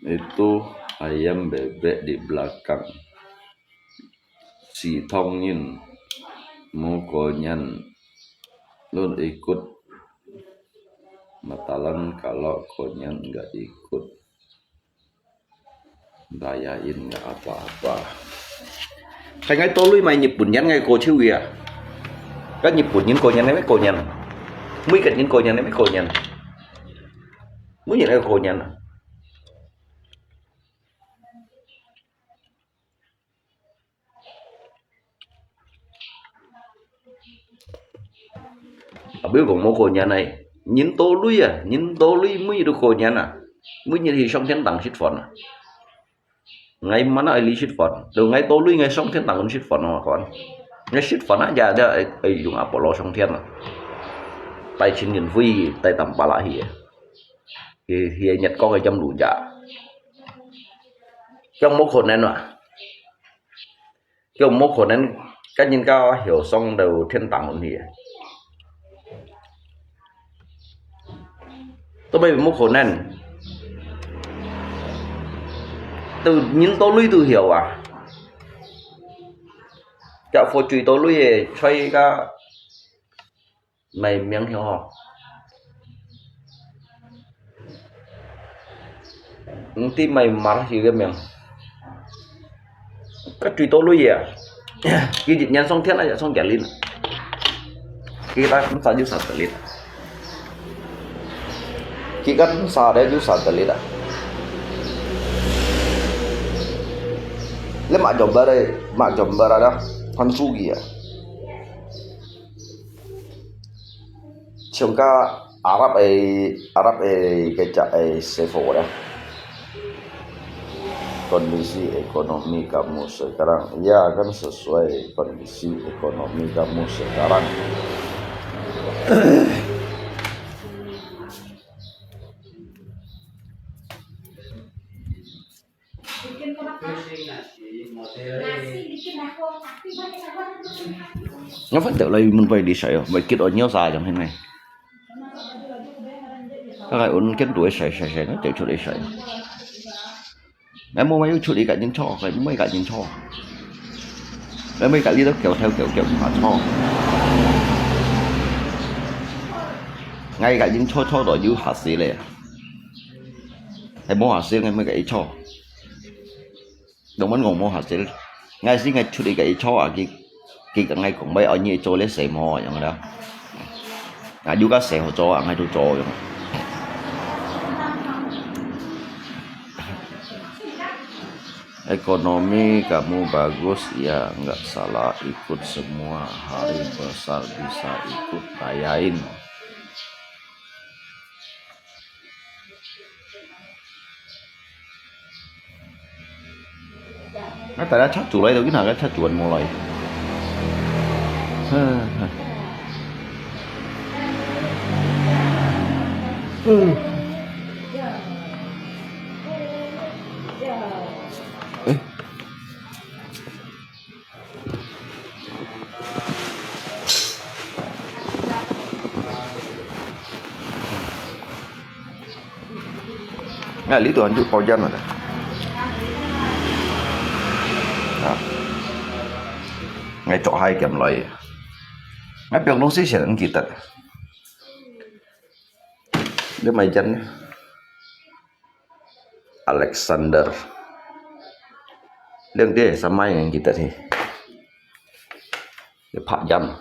Itu ayam bebek di belakang. Si Thong Yin, mo konyan lun ikut. Matalan kalau konyan enggak ikut, rayain enggak apa-apa. Khai ngai tolui mai Nhật Bản nyan ngai ko chiu ya. Ka Nhật Bản nyan konyan ngai mai konyan. Mui kat nyan konyan ngai mai konyan. Mui nyan ngai konyan. Abih kong mo konyan ai. Nyin tolui ya, nyin tolui mui tu konyan a. Mui nyin hi song thiên đàng sit phòn a. Ngai mana ai li sit phòn. Tu ngai tolui ngai song thiên đàng sit phòn a kon. Ngai sit phòn a ya da ai, ai yung apa lo song thiên a. Tai chin nyin hui, tai tam pala hi. Hi, hi Nhật Quốc ai jam lu ya. Kiong mo konyan a. Kiong mo konyan, ka nyin ka hiểu song tu thiên đàng ôn hi. Tu mai mo konyan. Tu nyin tolui tu hiểu a. Ka phô chui tolui e, choi ka mai miang hiu ho. Nti mai mar hiu ke miang. Ka chui tolui ya. Ki jit nyan song thiên a ya song jalin. Kita kan sa ju sa telit. Ki kan sa de ju sa telit a. Le ma jombar, ma jombar ada. Kan sugi ya. Chungka Arab ai, Arab ai, kecak ai, sefo dah. Kondisi ekonomi kamu sekarang, ya kan sesuai kondisi ekonomi kamu sekarang. Nga fan teo lai mun pai di sai, mai kit on nyo sa jang hin ngai. Ka ngai un ken tu sai sai sai, ngai teo chut sai. Ngai mo mai yu chut i ka jin cho, ngai mo i ka jin cho. Ngai mo i ka li to keo theo keo keo ma cho. Ngai ka jin cho cho do yu ha si le. Ngai mo ha si ngai mo i ka i cho. Dong man ngong mo ha si. Ngai si ngai chut i ka i cho a ki. Ki ka ngai kong mai a nyi cho le se mo yang da. Nga yu ka se ho cho a ngai tu cho yang. Ekonomi kamu bagus, ya, nggak salah ikut semua. Hari besar bisa ikut rayain. Ngai ta da chak chu lai tu, kina ka chak chu mo lai. Ha, ha. Eh. Ngai li tu han ju pau jan ma ta. Ha. Ngai chok hai kiam loi. Ngai piong nung si sian ngi tat. Dia mai jan. Alexander. Liang dia samai ngan kita ni. Dia pak jam.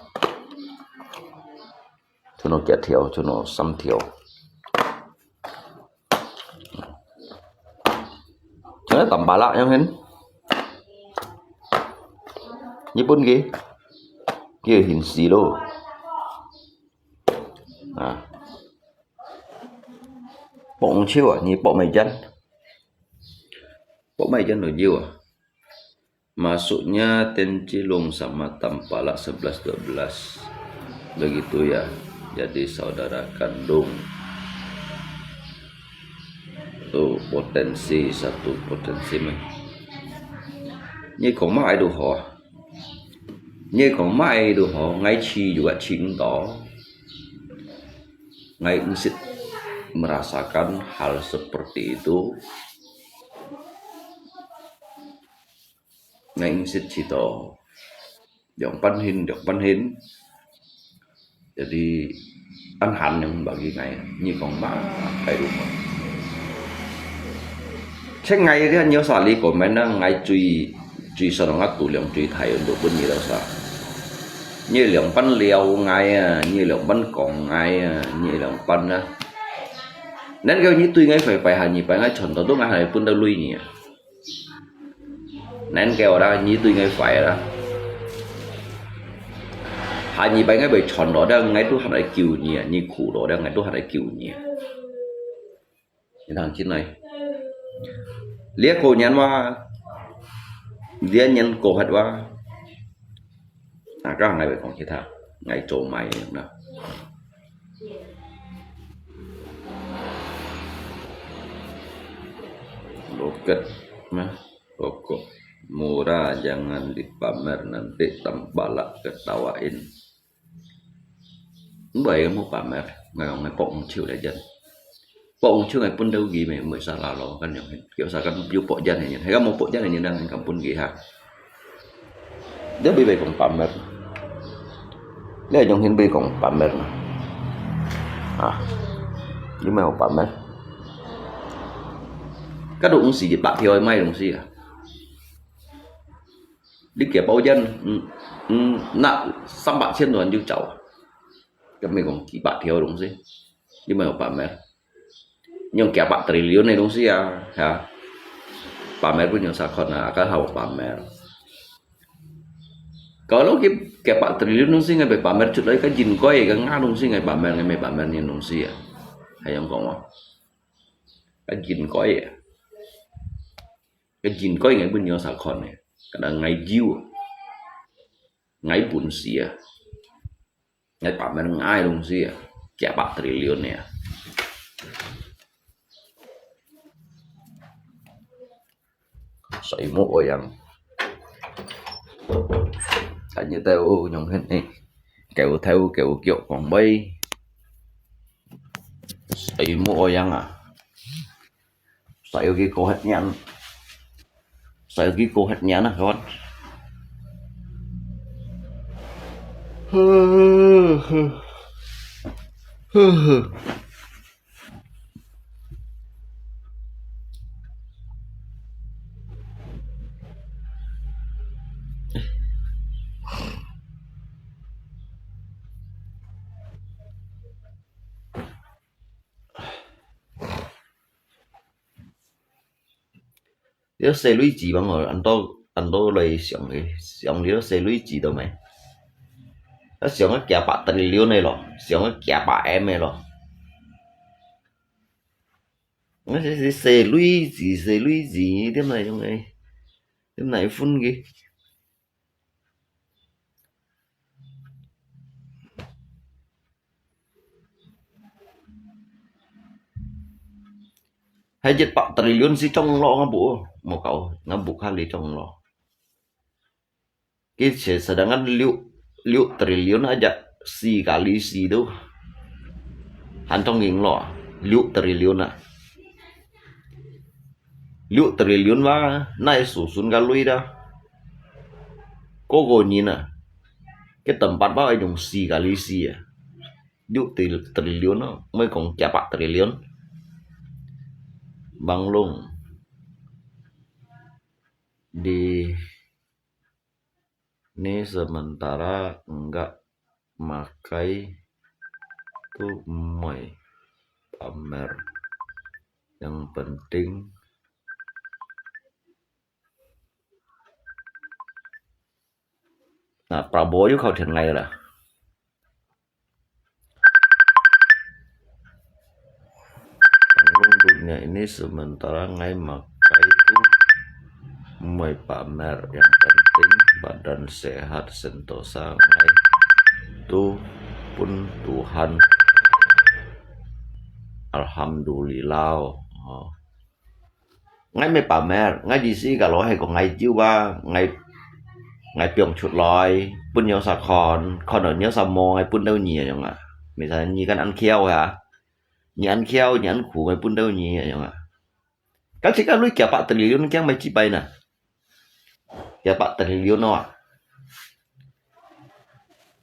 Chuno kiat thiau, chuno sam thiau. Chuno tam pala yang hen. Ni pun ki. Ki hin si lo. Ha. Pok chiu a, ni pok mai jan. Pok mai jan lo jiu a. Masuknya Ten Cilung sama Tampalak sebelas dua belas. Begitu ya. Jadi saudara kandung. Tu potensi, satu potensi meh. Ni kong ma ai du ho. Ni kong ma ai du ho, ngai chi yu a ching do. Ngai nsit merasakan hal seperti itu. ，𠊎應識試著兩半仙，兩半仙，jadi恁閒樣bagi𠊎，你講嘛，大陸嘛。Check𠊎這有啥哩個咩呢？𠊎最最上个度量最大，都分你了啥？你兩半撩𠊎啊，你兩半講𠊎啊，你兩半啊。Nên kêu你對𠊎壞壞下，你擺𠊎傳到都𠊎還分到鐳你啊。Nên kêu啦，你對𠊎壞啦。下二擺𠊎會傳落了，𠊎都還來救你啊，你苦落了，𠊎都還來救你啊。你聽真來，這個年哇，這年過忒哇，啊，該𠊎會講其他，𠊎做麼个啦。Loket, nah, pokok murah jangan dipamer, nanti tempalak ketawain. Mbai mo pamer, ngai ngai pok ngchu le jan. Pok ngchu ngai pun dau gi me, mbai sa la lo kan yong hen. Kêu sa kan yu pok jan hen, hai kan mo pok jan hen nang kan pun gi ha. Dia bi bai kong pamer. Lê yong hen bai kong pamer. Ah, yu mai pamer. Ka dong si bak thiau mai dong si ah. Đi kẻ bao dân, ừ, ừ, nạp 三百千 rồi 就走啊。Cái mình còn 幾百條東西，你們有 pamer. Nhưng 幾百 trillion này東西啊, hả? Pamer pun yung sakon à, cái hậu pamer. Kalau cái 幾百 trillion東西 ngay bị pamer chút đấy, cái jin coi cái ngã東西ngay pamer, ngay mới pamer những東西à. Hay yung kong à. Cái jin coi à. Cái jin coi ngay pun yung sakon à. Cái đó ngay jiu. Ngay pun sia. Ngay pamer ngay dong sia. 幾百 trillion à. Sai mo oyang. Hanya tahu nyong hen eh. Kêu theo kêu kiok kong bay. Sai mo oyang à. Sai cái cô hết nhăn. Sai cái cô hết nhăn à, các bạn. Cái xe lưới gì bằng rồi, anh tôi, anh tôi lại 想 đi, 想 đi xe lưới gì đâu mày. Nó 想 cái kia bạc trillion này lo, 想 cái kia bạc em này lo. Nó sẽ, sẽ xe lưới gì, xe lưới gì, thế này trong này, thế này phun kì. Hai 一百 trillion si trong lo ngã bu, mo kau, ngã bu kali trong lo. Cái sedangkan 六, 六 trillion aja si kali si tu. Han trong ging lo, 六 trillion à. 六 trillion wa, nai su sun ka lui da. Kô kô nhìn à. Cái tầm bát bao ai dùng si kali si à. 六 tri-, trillion đó, mới còn 幾百 trillion. Bang lung. Di ni sementara enggak makai tu mai pamer. Yang penting. Nah, Prabowo juga kau dengan lah. Tanggung dunia ini sementara ngai makai tu mai pamer, yang penting badan sehat sentosa ngai tu pun Tuhan. Alhamdulillah. Oh. Ngai mê pamer, ngai di si ka lo hai ko ngai jiu ba, ngai, ngai piong chut loi, pun nyo sa khon, khon nyo sa mo, ngai pun dau nyi yong a. Misal nyi kan an khiau ha. Nyi an khiau, nyi an khu, ngai pun dau nyi yong a. Kan si ka lui kia pak trillion kiang mai chi pai na. 一百triliun啊。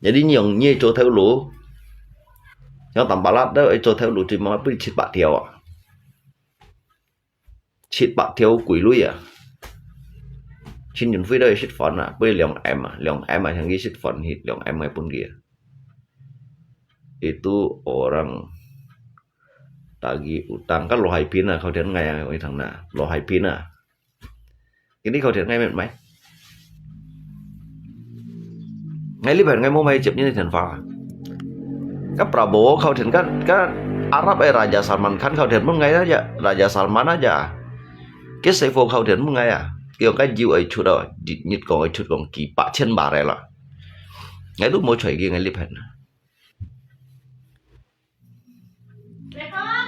Jadi你用你做頭路，像Tampalak都愛做頭路，最慢分七百條啊。七百條歸類啊。陳雲輝都係食飯啊，分兩M啊，兩M啊，像佢食飯去，兩M个分佢啊。Itu orang tagih utang，該羅海平啊，靠天𠊎啊，我一趟那，羅海平啊。Ini靠天𠊎乜買。𠊎呢排𠊎無買接人个電話。該Prabowo靠天，該，該Arab个Raja Salman Khan靠天分𠊎啊，Raja Salman啊，該Saiful靠天分𠊎啊，佢講該油愛出啊，日日講愛出講幾百千barrel啦。𠊎都無睬佢，𠊎呢排啊。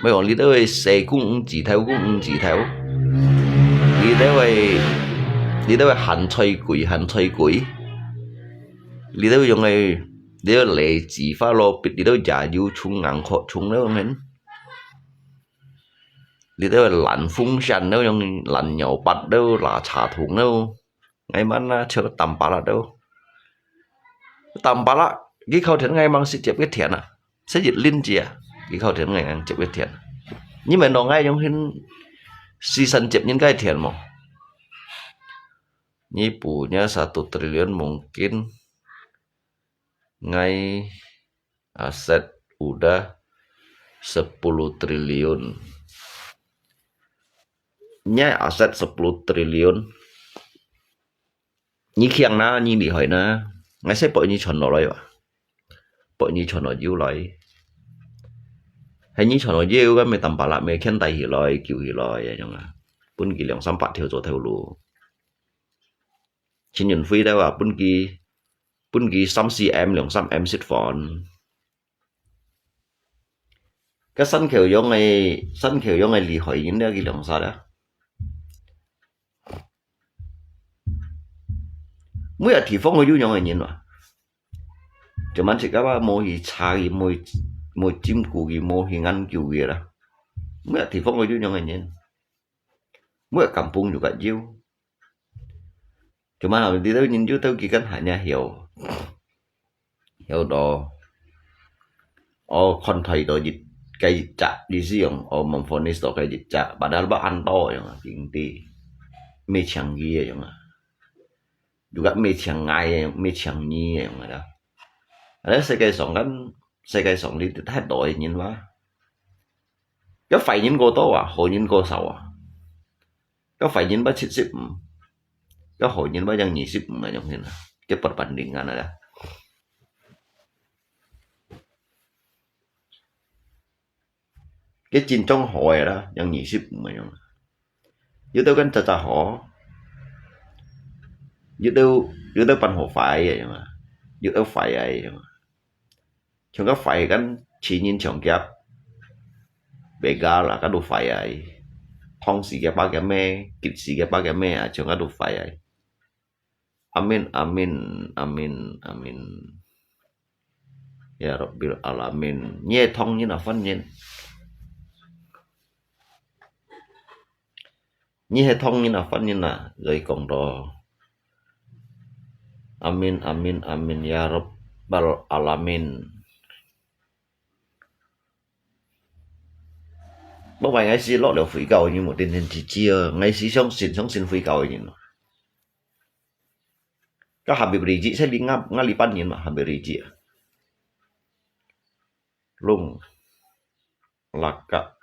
毋係講這兜个細公魚、子頭公魚、子頭，這兜个，這兜个鹹菜鬼、鹹菜鬼，這兜用个，這兜梨子、花羅bitch，這兜也有蟲、硬殼蟲了，恁。這兜个爛風扇了，用爛尿拔了、垃圾桶了。 𠊎滿啊，像Tampalak都。Tampalak，佢靠天𠊎吂識接个電啊，識一輪子啊，佢靠天𠊎吂接个電。你問到𠊎用hin時常接人个電無？你punya satu triliun mungkin，𠊎aset udah sepuluh triliun。你aset sepuluh triliun，你強哪，你厲害哪，𠊎使分你傳落來哇，分你傳落油來。係你傳落油，該乜Tampalak乜牽帶起來、救起來，恁樣啊，分佢兩三百條做頭路。陳雲輝兜啊，分佢，分佢三四M、兩三M食飯。 該山口洋个，山口洋个厲害人了，佢兩儕啊。每個地方都有恁樣个人嘛。就滿自家話無去查佢，無去，無去佔據佢，無去研究佢啦。每個地方都有恁樣个人。 每個kampung juga有。Cuma這兜人有兜佢kan hanya曉，曉到，哦，看待到一，該一隻，意思用，哦，memvonis到該一隻，padahal ba安到樣啊，平地，乜像佢个樣啊。Juga乜像𠊎个，乜像你个樣啊。啊，世界上kan，世界上裡太多个人嘛。 該壞人過多啊，好人過少啊。該壞人吧七十五，該好人吧正二十五啊，樣形啊，該perbandingan啊。該真正好个啦，正二十五啊樣啊。有兜kan caca好，有兜，有兜半好壞个樣啊，有兜壞个樣啊。 像該壞kan，尋人搶劫，begal啊，該都壞啊。Thong死个巴个咩，急死个巴个咩啊，像該都壞啊。Amin，amin，amin，amin。Ya Rabbil Alamin，你係通人啊，番人。 你係通人啊，番人啊，所以講到，Amin，Amin，Amin，Ya Rabbal Alamin。不過𠊎係落了回教个人，無天天知知啊，𠊎係相信，相信回教个人咯。該Habib Rizieq係另外，另外一班人嘛，Habib Rizieq啊。Lung。 Lakak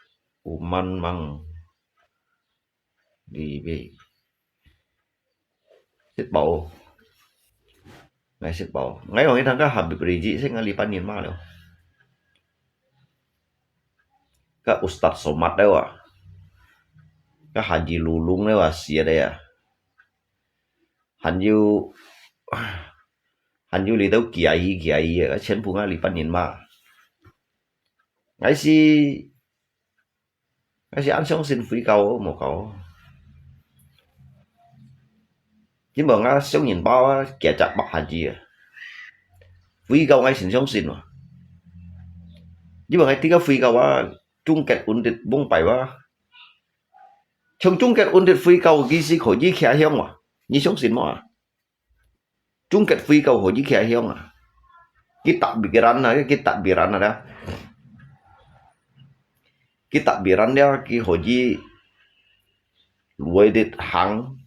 uman mang libi. 食飽。𠊎食飽。𠊎講一趟該Habib Rizieq係另外一班人嘛了。該Ustaz Somad了啊。該Haji Lulung了啊，死了啊。還有，還有這兜Kiai Kiai啊，該全部另外一班人嘛。 𠊎係，𠊎係恁相信回教哦，無教哦。因為𠊎相信包啊，幾隻百下子啊。回教𠊎真相信哦。因為𠊎知个回教啊，終結穩定崩敗啊。從終結穩定回教，佢係可以徛響哇，你相信無啊？中國飛狗可以擎香啊？佢takbiran啊，佢takbiran啊，佢takbiran了，佢可以會得行，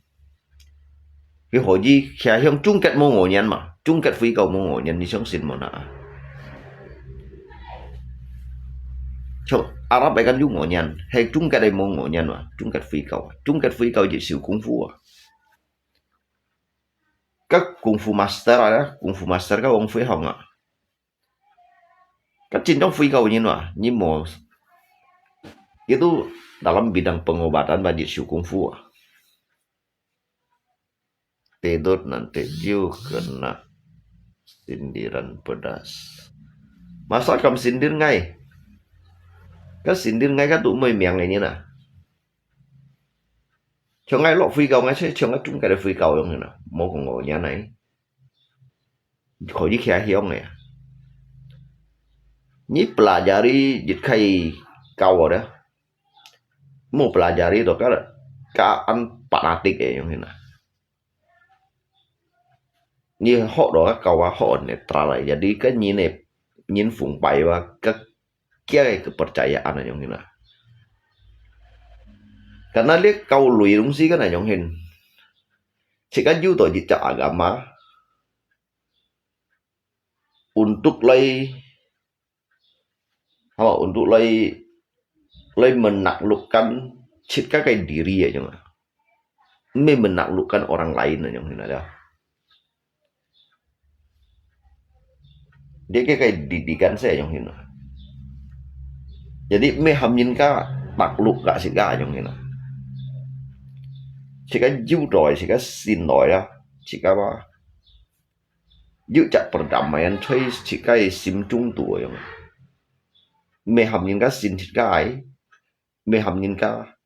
佢可以擎香。中國無惡人嘛，中國飛狗無惡人，你相信無啊？像Arab个敢有惡人，係中國个無惡人嘛，中國飛狗啊，中國飛狗一手功夫啊。 个功夫master啊，功夫master个王飛鴻啊。个真正飛狗人啊，你無，佢都dalam bidang pengobatan ba一手功夫啊。Tidur nanti you kena sindiran pedas. Masa kam sindir ngai? Ka sindir ngai ka tu moi miang ini na. 像𠊎落飛狗，𠊎就像𠊎中國个飛狗樣形啊，無講惡人來。可以擎香个啊。你pelajari一个狗咧，無pelajari到个，个恁fanatik个樣形啊。你學到个狗啊，學netral來，jadi个人个人崇拜啊，个 佢个kepercayaan啊，樣形啊。Karena你狗類東西kan啊，樣形，自家有到一隻agama untuk來，apa，untuk來，來menaklukkan自家个diri啊，樣啊。毋係menaklukkan orang lain啊，樣形啊。 Dia ke kai didikan se yang hina. Jadi mê hàm nhân ka takluk ka sika yang hina. Sika jiu doi, sika sin doi ya, sika ba. Jiu chak perdamaian chui sika sim chung tu yang. Mê hàm nhân ka sin sika ai, mê hàm nhân ka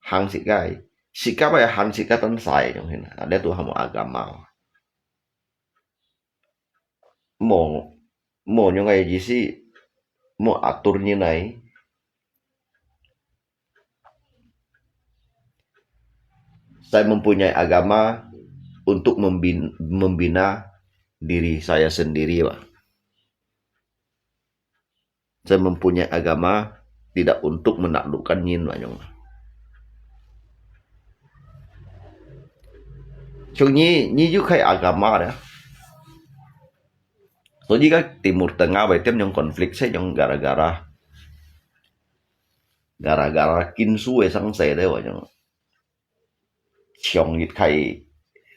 hang sika ai, sika ba hang sika tan sai yang hina. Ada tu hamo agama. Mô, mô nyong ai yisi, mô atur nyi nai. Saya mempunyai agama untuk membin-, membina diri saya sendiri, Pak. Saya mempunyai agama tidak untuk menaklukkan nyin, Pak Nyong. Chung nyi, nyi yu khai agama dah. So nyi ka Timur Tengah bai tiam nyong konflik se nyong gara-gara. Gara-gara kinsu e sang se deh, Pak Nyong. Chiong yit khai,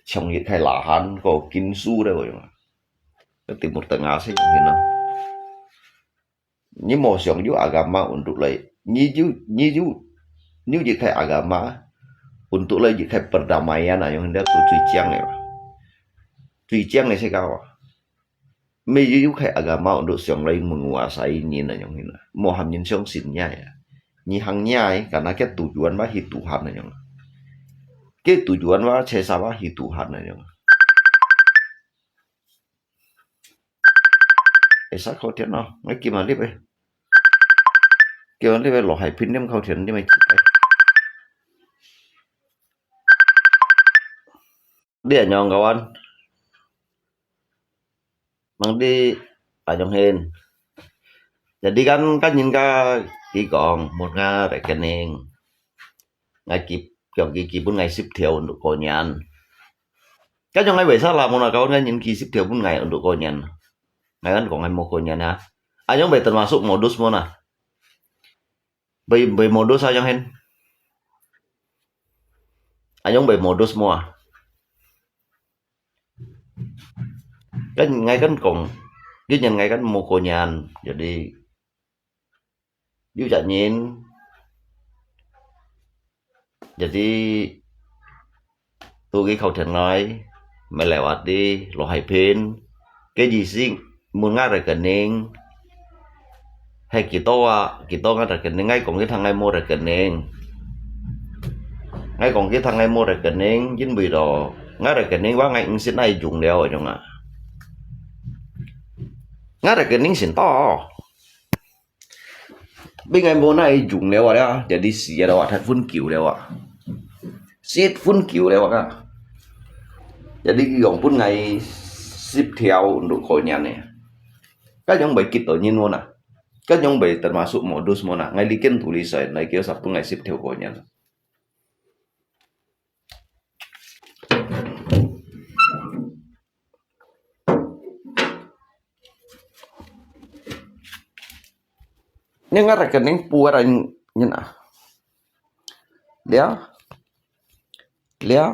chiong yit khai lahan ko kinsu deh, Pak Nyong. Ka Timur Tengah se nyong hina. Nyi mô siang yu agama untuk lai. Nyi yu, nyi yu, nyi yu khai agama untuk lai yu khai perdamaian ayong hina tu cui chiang e. Cui chiang e se ka wa. Mê yu yu khai agama untuk siang lai menguasai nyin ayong hina. Mô hàm nyin siang sin nya ya. Nyi hang nya e, karena ke tujuan wa hi Tuhan ayong. Ke tujuan wa cesa wa hi Tuhan ayong. Ê, sa khâu thiệt no, ngay kì mà lip ê. Kì mà lip ê, lò hài pin niêm khâu thiệt niêm ê kì ê. Đi à nhong kawan. Mang đi à nhong hên. Jadi kan, kan nhìn ka kì kong, một nga rekening. Ngai kì, kiòng kì, kì bún ngai sip thiêu untuk kô nyan. Kan yong ngai wei sa la mona kawan kan nyin kì sip thiêu bún ngai untuk kô nyan. Ngai kan kong ngai mô kô nyan ha. Ayong bei termasuk modus mona. Bei, bei modus ayong hen. Ayong bei modus mô à. Kan ngai kan kong, di nyan ngai kan mô kô nyan. Jadi, yu chak nyin. Jadi, tu kì khâu thiệt ngai, mê lèo át đi, lò hài pin. Kì gì sing, muốn ngai rekening. Hay kì tô à, kì tô ngai rekening, ngai kong kì thang ngai mô rekening. Ngai kong kì thang ngai mô rekening, yin bùi đó. Ngai rekening wa ngai ing sit nai yung liao, ayong à. Ngai rekening sin tô. Bên ngai mô nai yung liao à, jadi siat liao à, thai phun kiu liao à. Siat phun kiu liao à. Jadi yong phun ngai 十條都過年呢。該樣會激到人無啊？該樣會termasuk modus無啊？𠊎理解到你所以，你叫十分𠊎十條過年。 Ni nga rekening puar an nyen ah. Lia. Lia.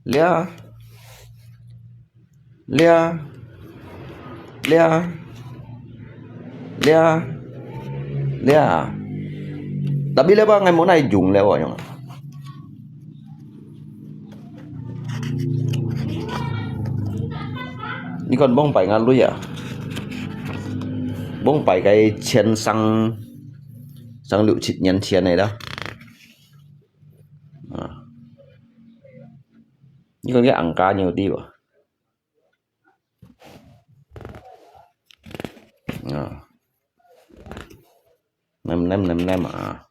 Lia. Lia. Lia. Lia. Lia. Tapi lia ba ngai mo nai jung lia ba yong. Ni kon bông pai nga lui à? Bông pai cái chén sang, sang lũ chít nhân chén này đó. À. Ni kon cái ang cá nhiều đi ba. À. Nem nem nem nem à.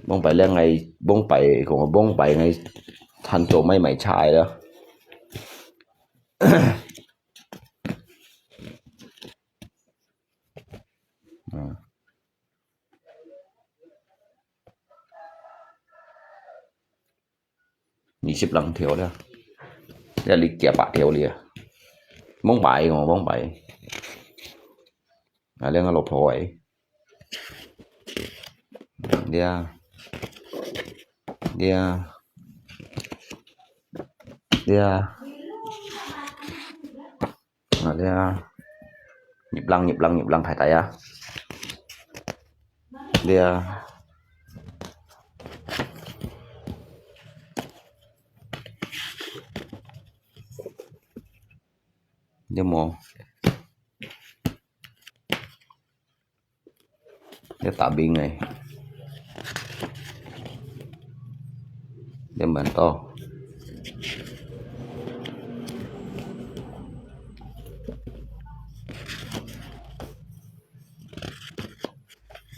Bông pai lia ngai, bông pai, kong bông pai ngai, than cho mai mai chai đó. À. Ni sip lang theo lia. Lia li kia pa theo lia. Bông pai, kong bông pai. À, lia nga lo phôi. Lia. Lia. Lia. À, lia. Nhịp lăng, nhịp lăng, nhịp lăng phải tay à. Lia. Lia mo. Lia ta bing này. Lia màn to.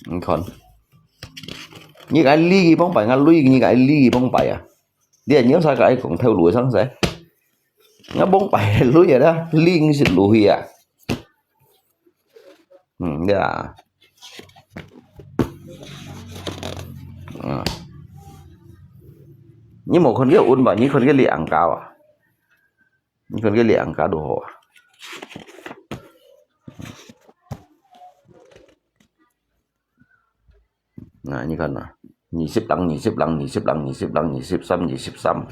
Ni kon. Ni cái ly bông pai, nga lui ni cái ly bông pai à. Lia nhiều sa cái kong theo lui sang sai. Nga bông pai lui à đó, ly ni sit lui à. Hmm, lia. À. Ni mo kon cái un ba, ni kon cái li ang cá à. Ni kon cái li ang cá đồ hổ à. Nah, ni kon nah. Ni sip lang, ni sip lang, ni sip lang, ni sip lang, ni sip sam, ni sip sam.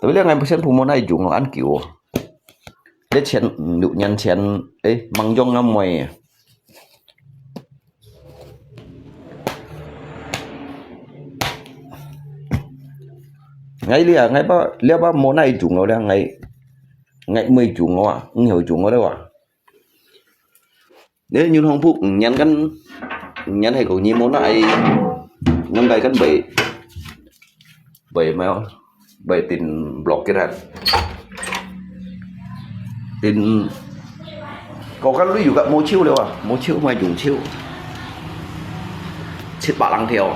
Tapi lia ngai persen pun mo nai jung lo an kiu. Lia chén, lũ nhân chén, eh, mang jong ngam moi. Ngai lia, ngai ba, lia ba mo nai jung lo lia, ngai, ngai mui jung lo à, ngai hoi jung lo lia à. Lia nyun hong puk, nyan kan, nyan hai ko nyi mo nai, nang kai kan bai, bai mai, bai tin block kira. Tin, ko kan lui yu ka mo chiu lia à, mo chiu mai jung chiu. Chit ba lang theo.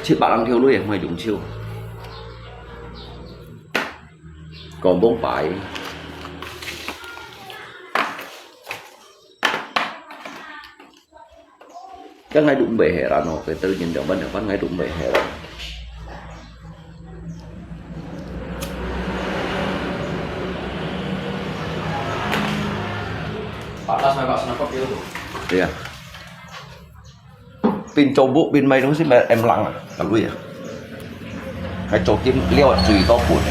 Chit ba lang theo lui mai jung chiu. Kong bông pai. Kan ngai dum bai heran no, cái tự nhiên trong ban trong ban ngai dum bai heran. Patas na, patas na, kok itu. Iya. Pin coba, pin mai dong si em lang, lalu ya. Ngai cho kim liao chui to pun.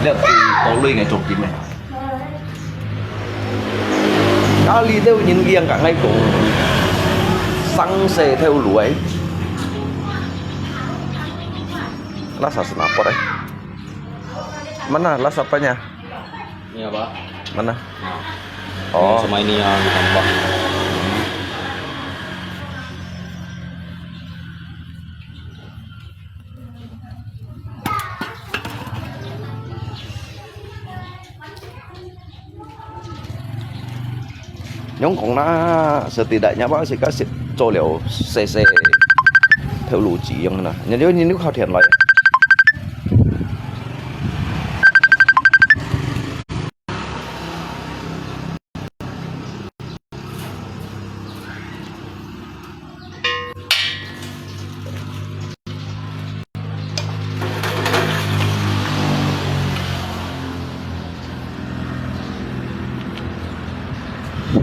Liao chui to lui ngai cho kim. Kali teu nyin liang ka ngai kong. Sang se teu lui. Lah sa sena apa deh? Mana lah sapanya? Ini apa? Mana? Nah. Oh. Ini sama ini yang ditambah. 仰講啦，實在大，若話自家食做了細細頭路子樣啦，你就你就靠田來。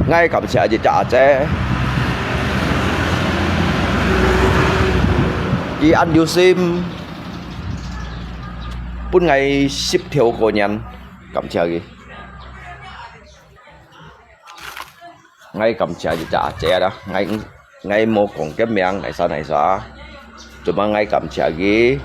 𠊎感謝一隻阿姐，佢恁有心，分𠊎十條過年，感謝佢。 𠊎感謝一隻阿姐啦，𠊎，𠊎無講佢名，𠊎啥，𠊎啥。Cuma𠊎感謝佢。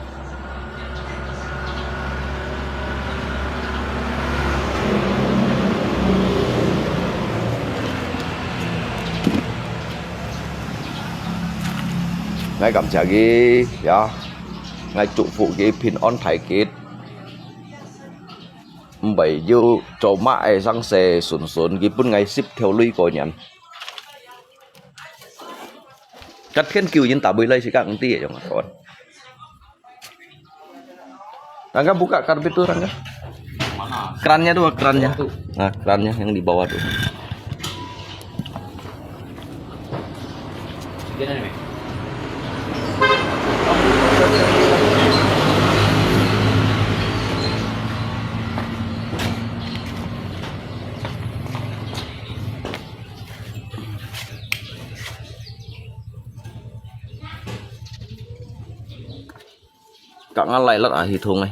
𠊎感謝佢，呀，𠊎祝福佢平安大吉。 毋會有做麼个生事順順，佢分𠊎十條鐳過年。隔天救人打回來自家毋知用啊，kawan. Rangga buka karpet tu, Rangga. Mana? Kerannya tu, kerannya. Itu. Nah, kerannya yang di bawah tu. Gini nih, Mi. 夾硬拉甩啊，系統誒。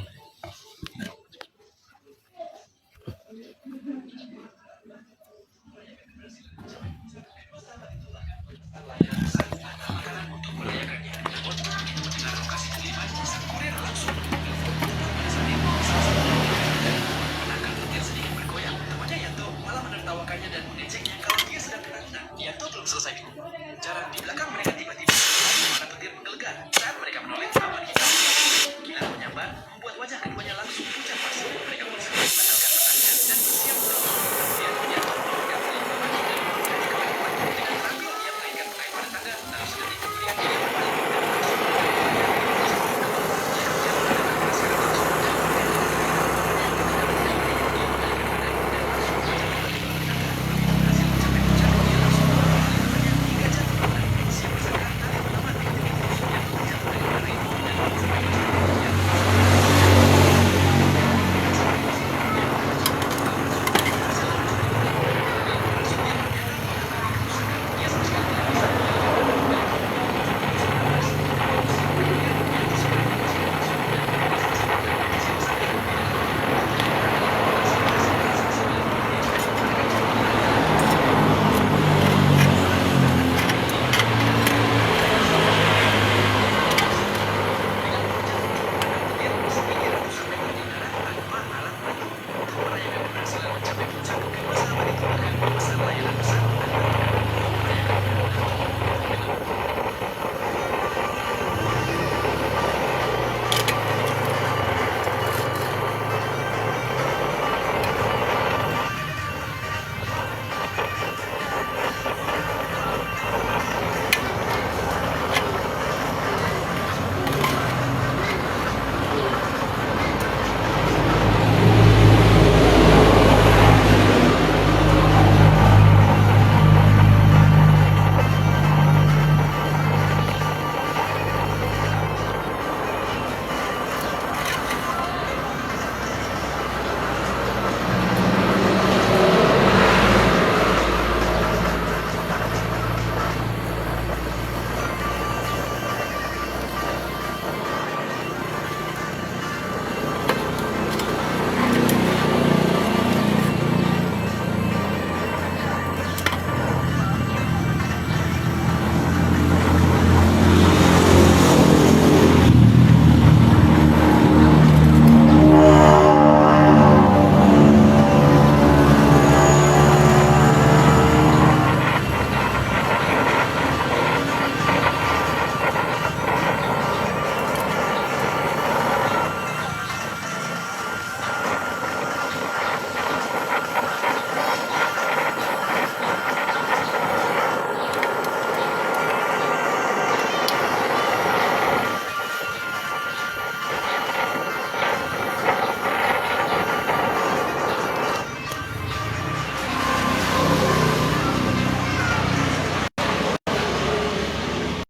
Cara di belakang mereka tiba-tiba mengalami petir menggelegar saat mereka menoleh awan hitam. Kilat menyambar, membuat wajah keduanya langsung pucat pasi. Mereka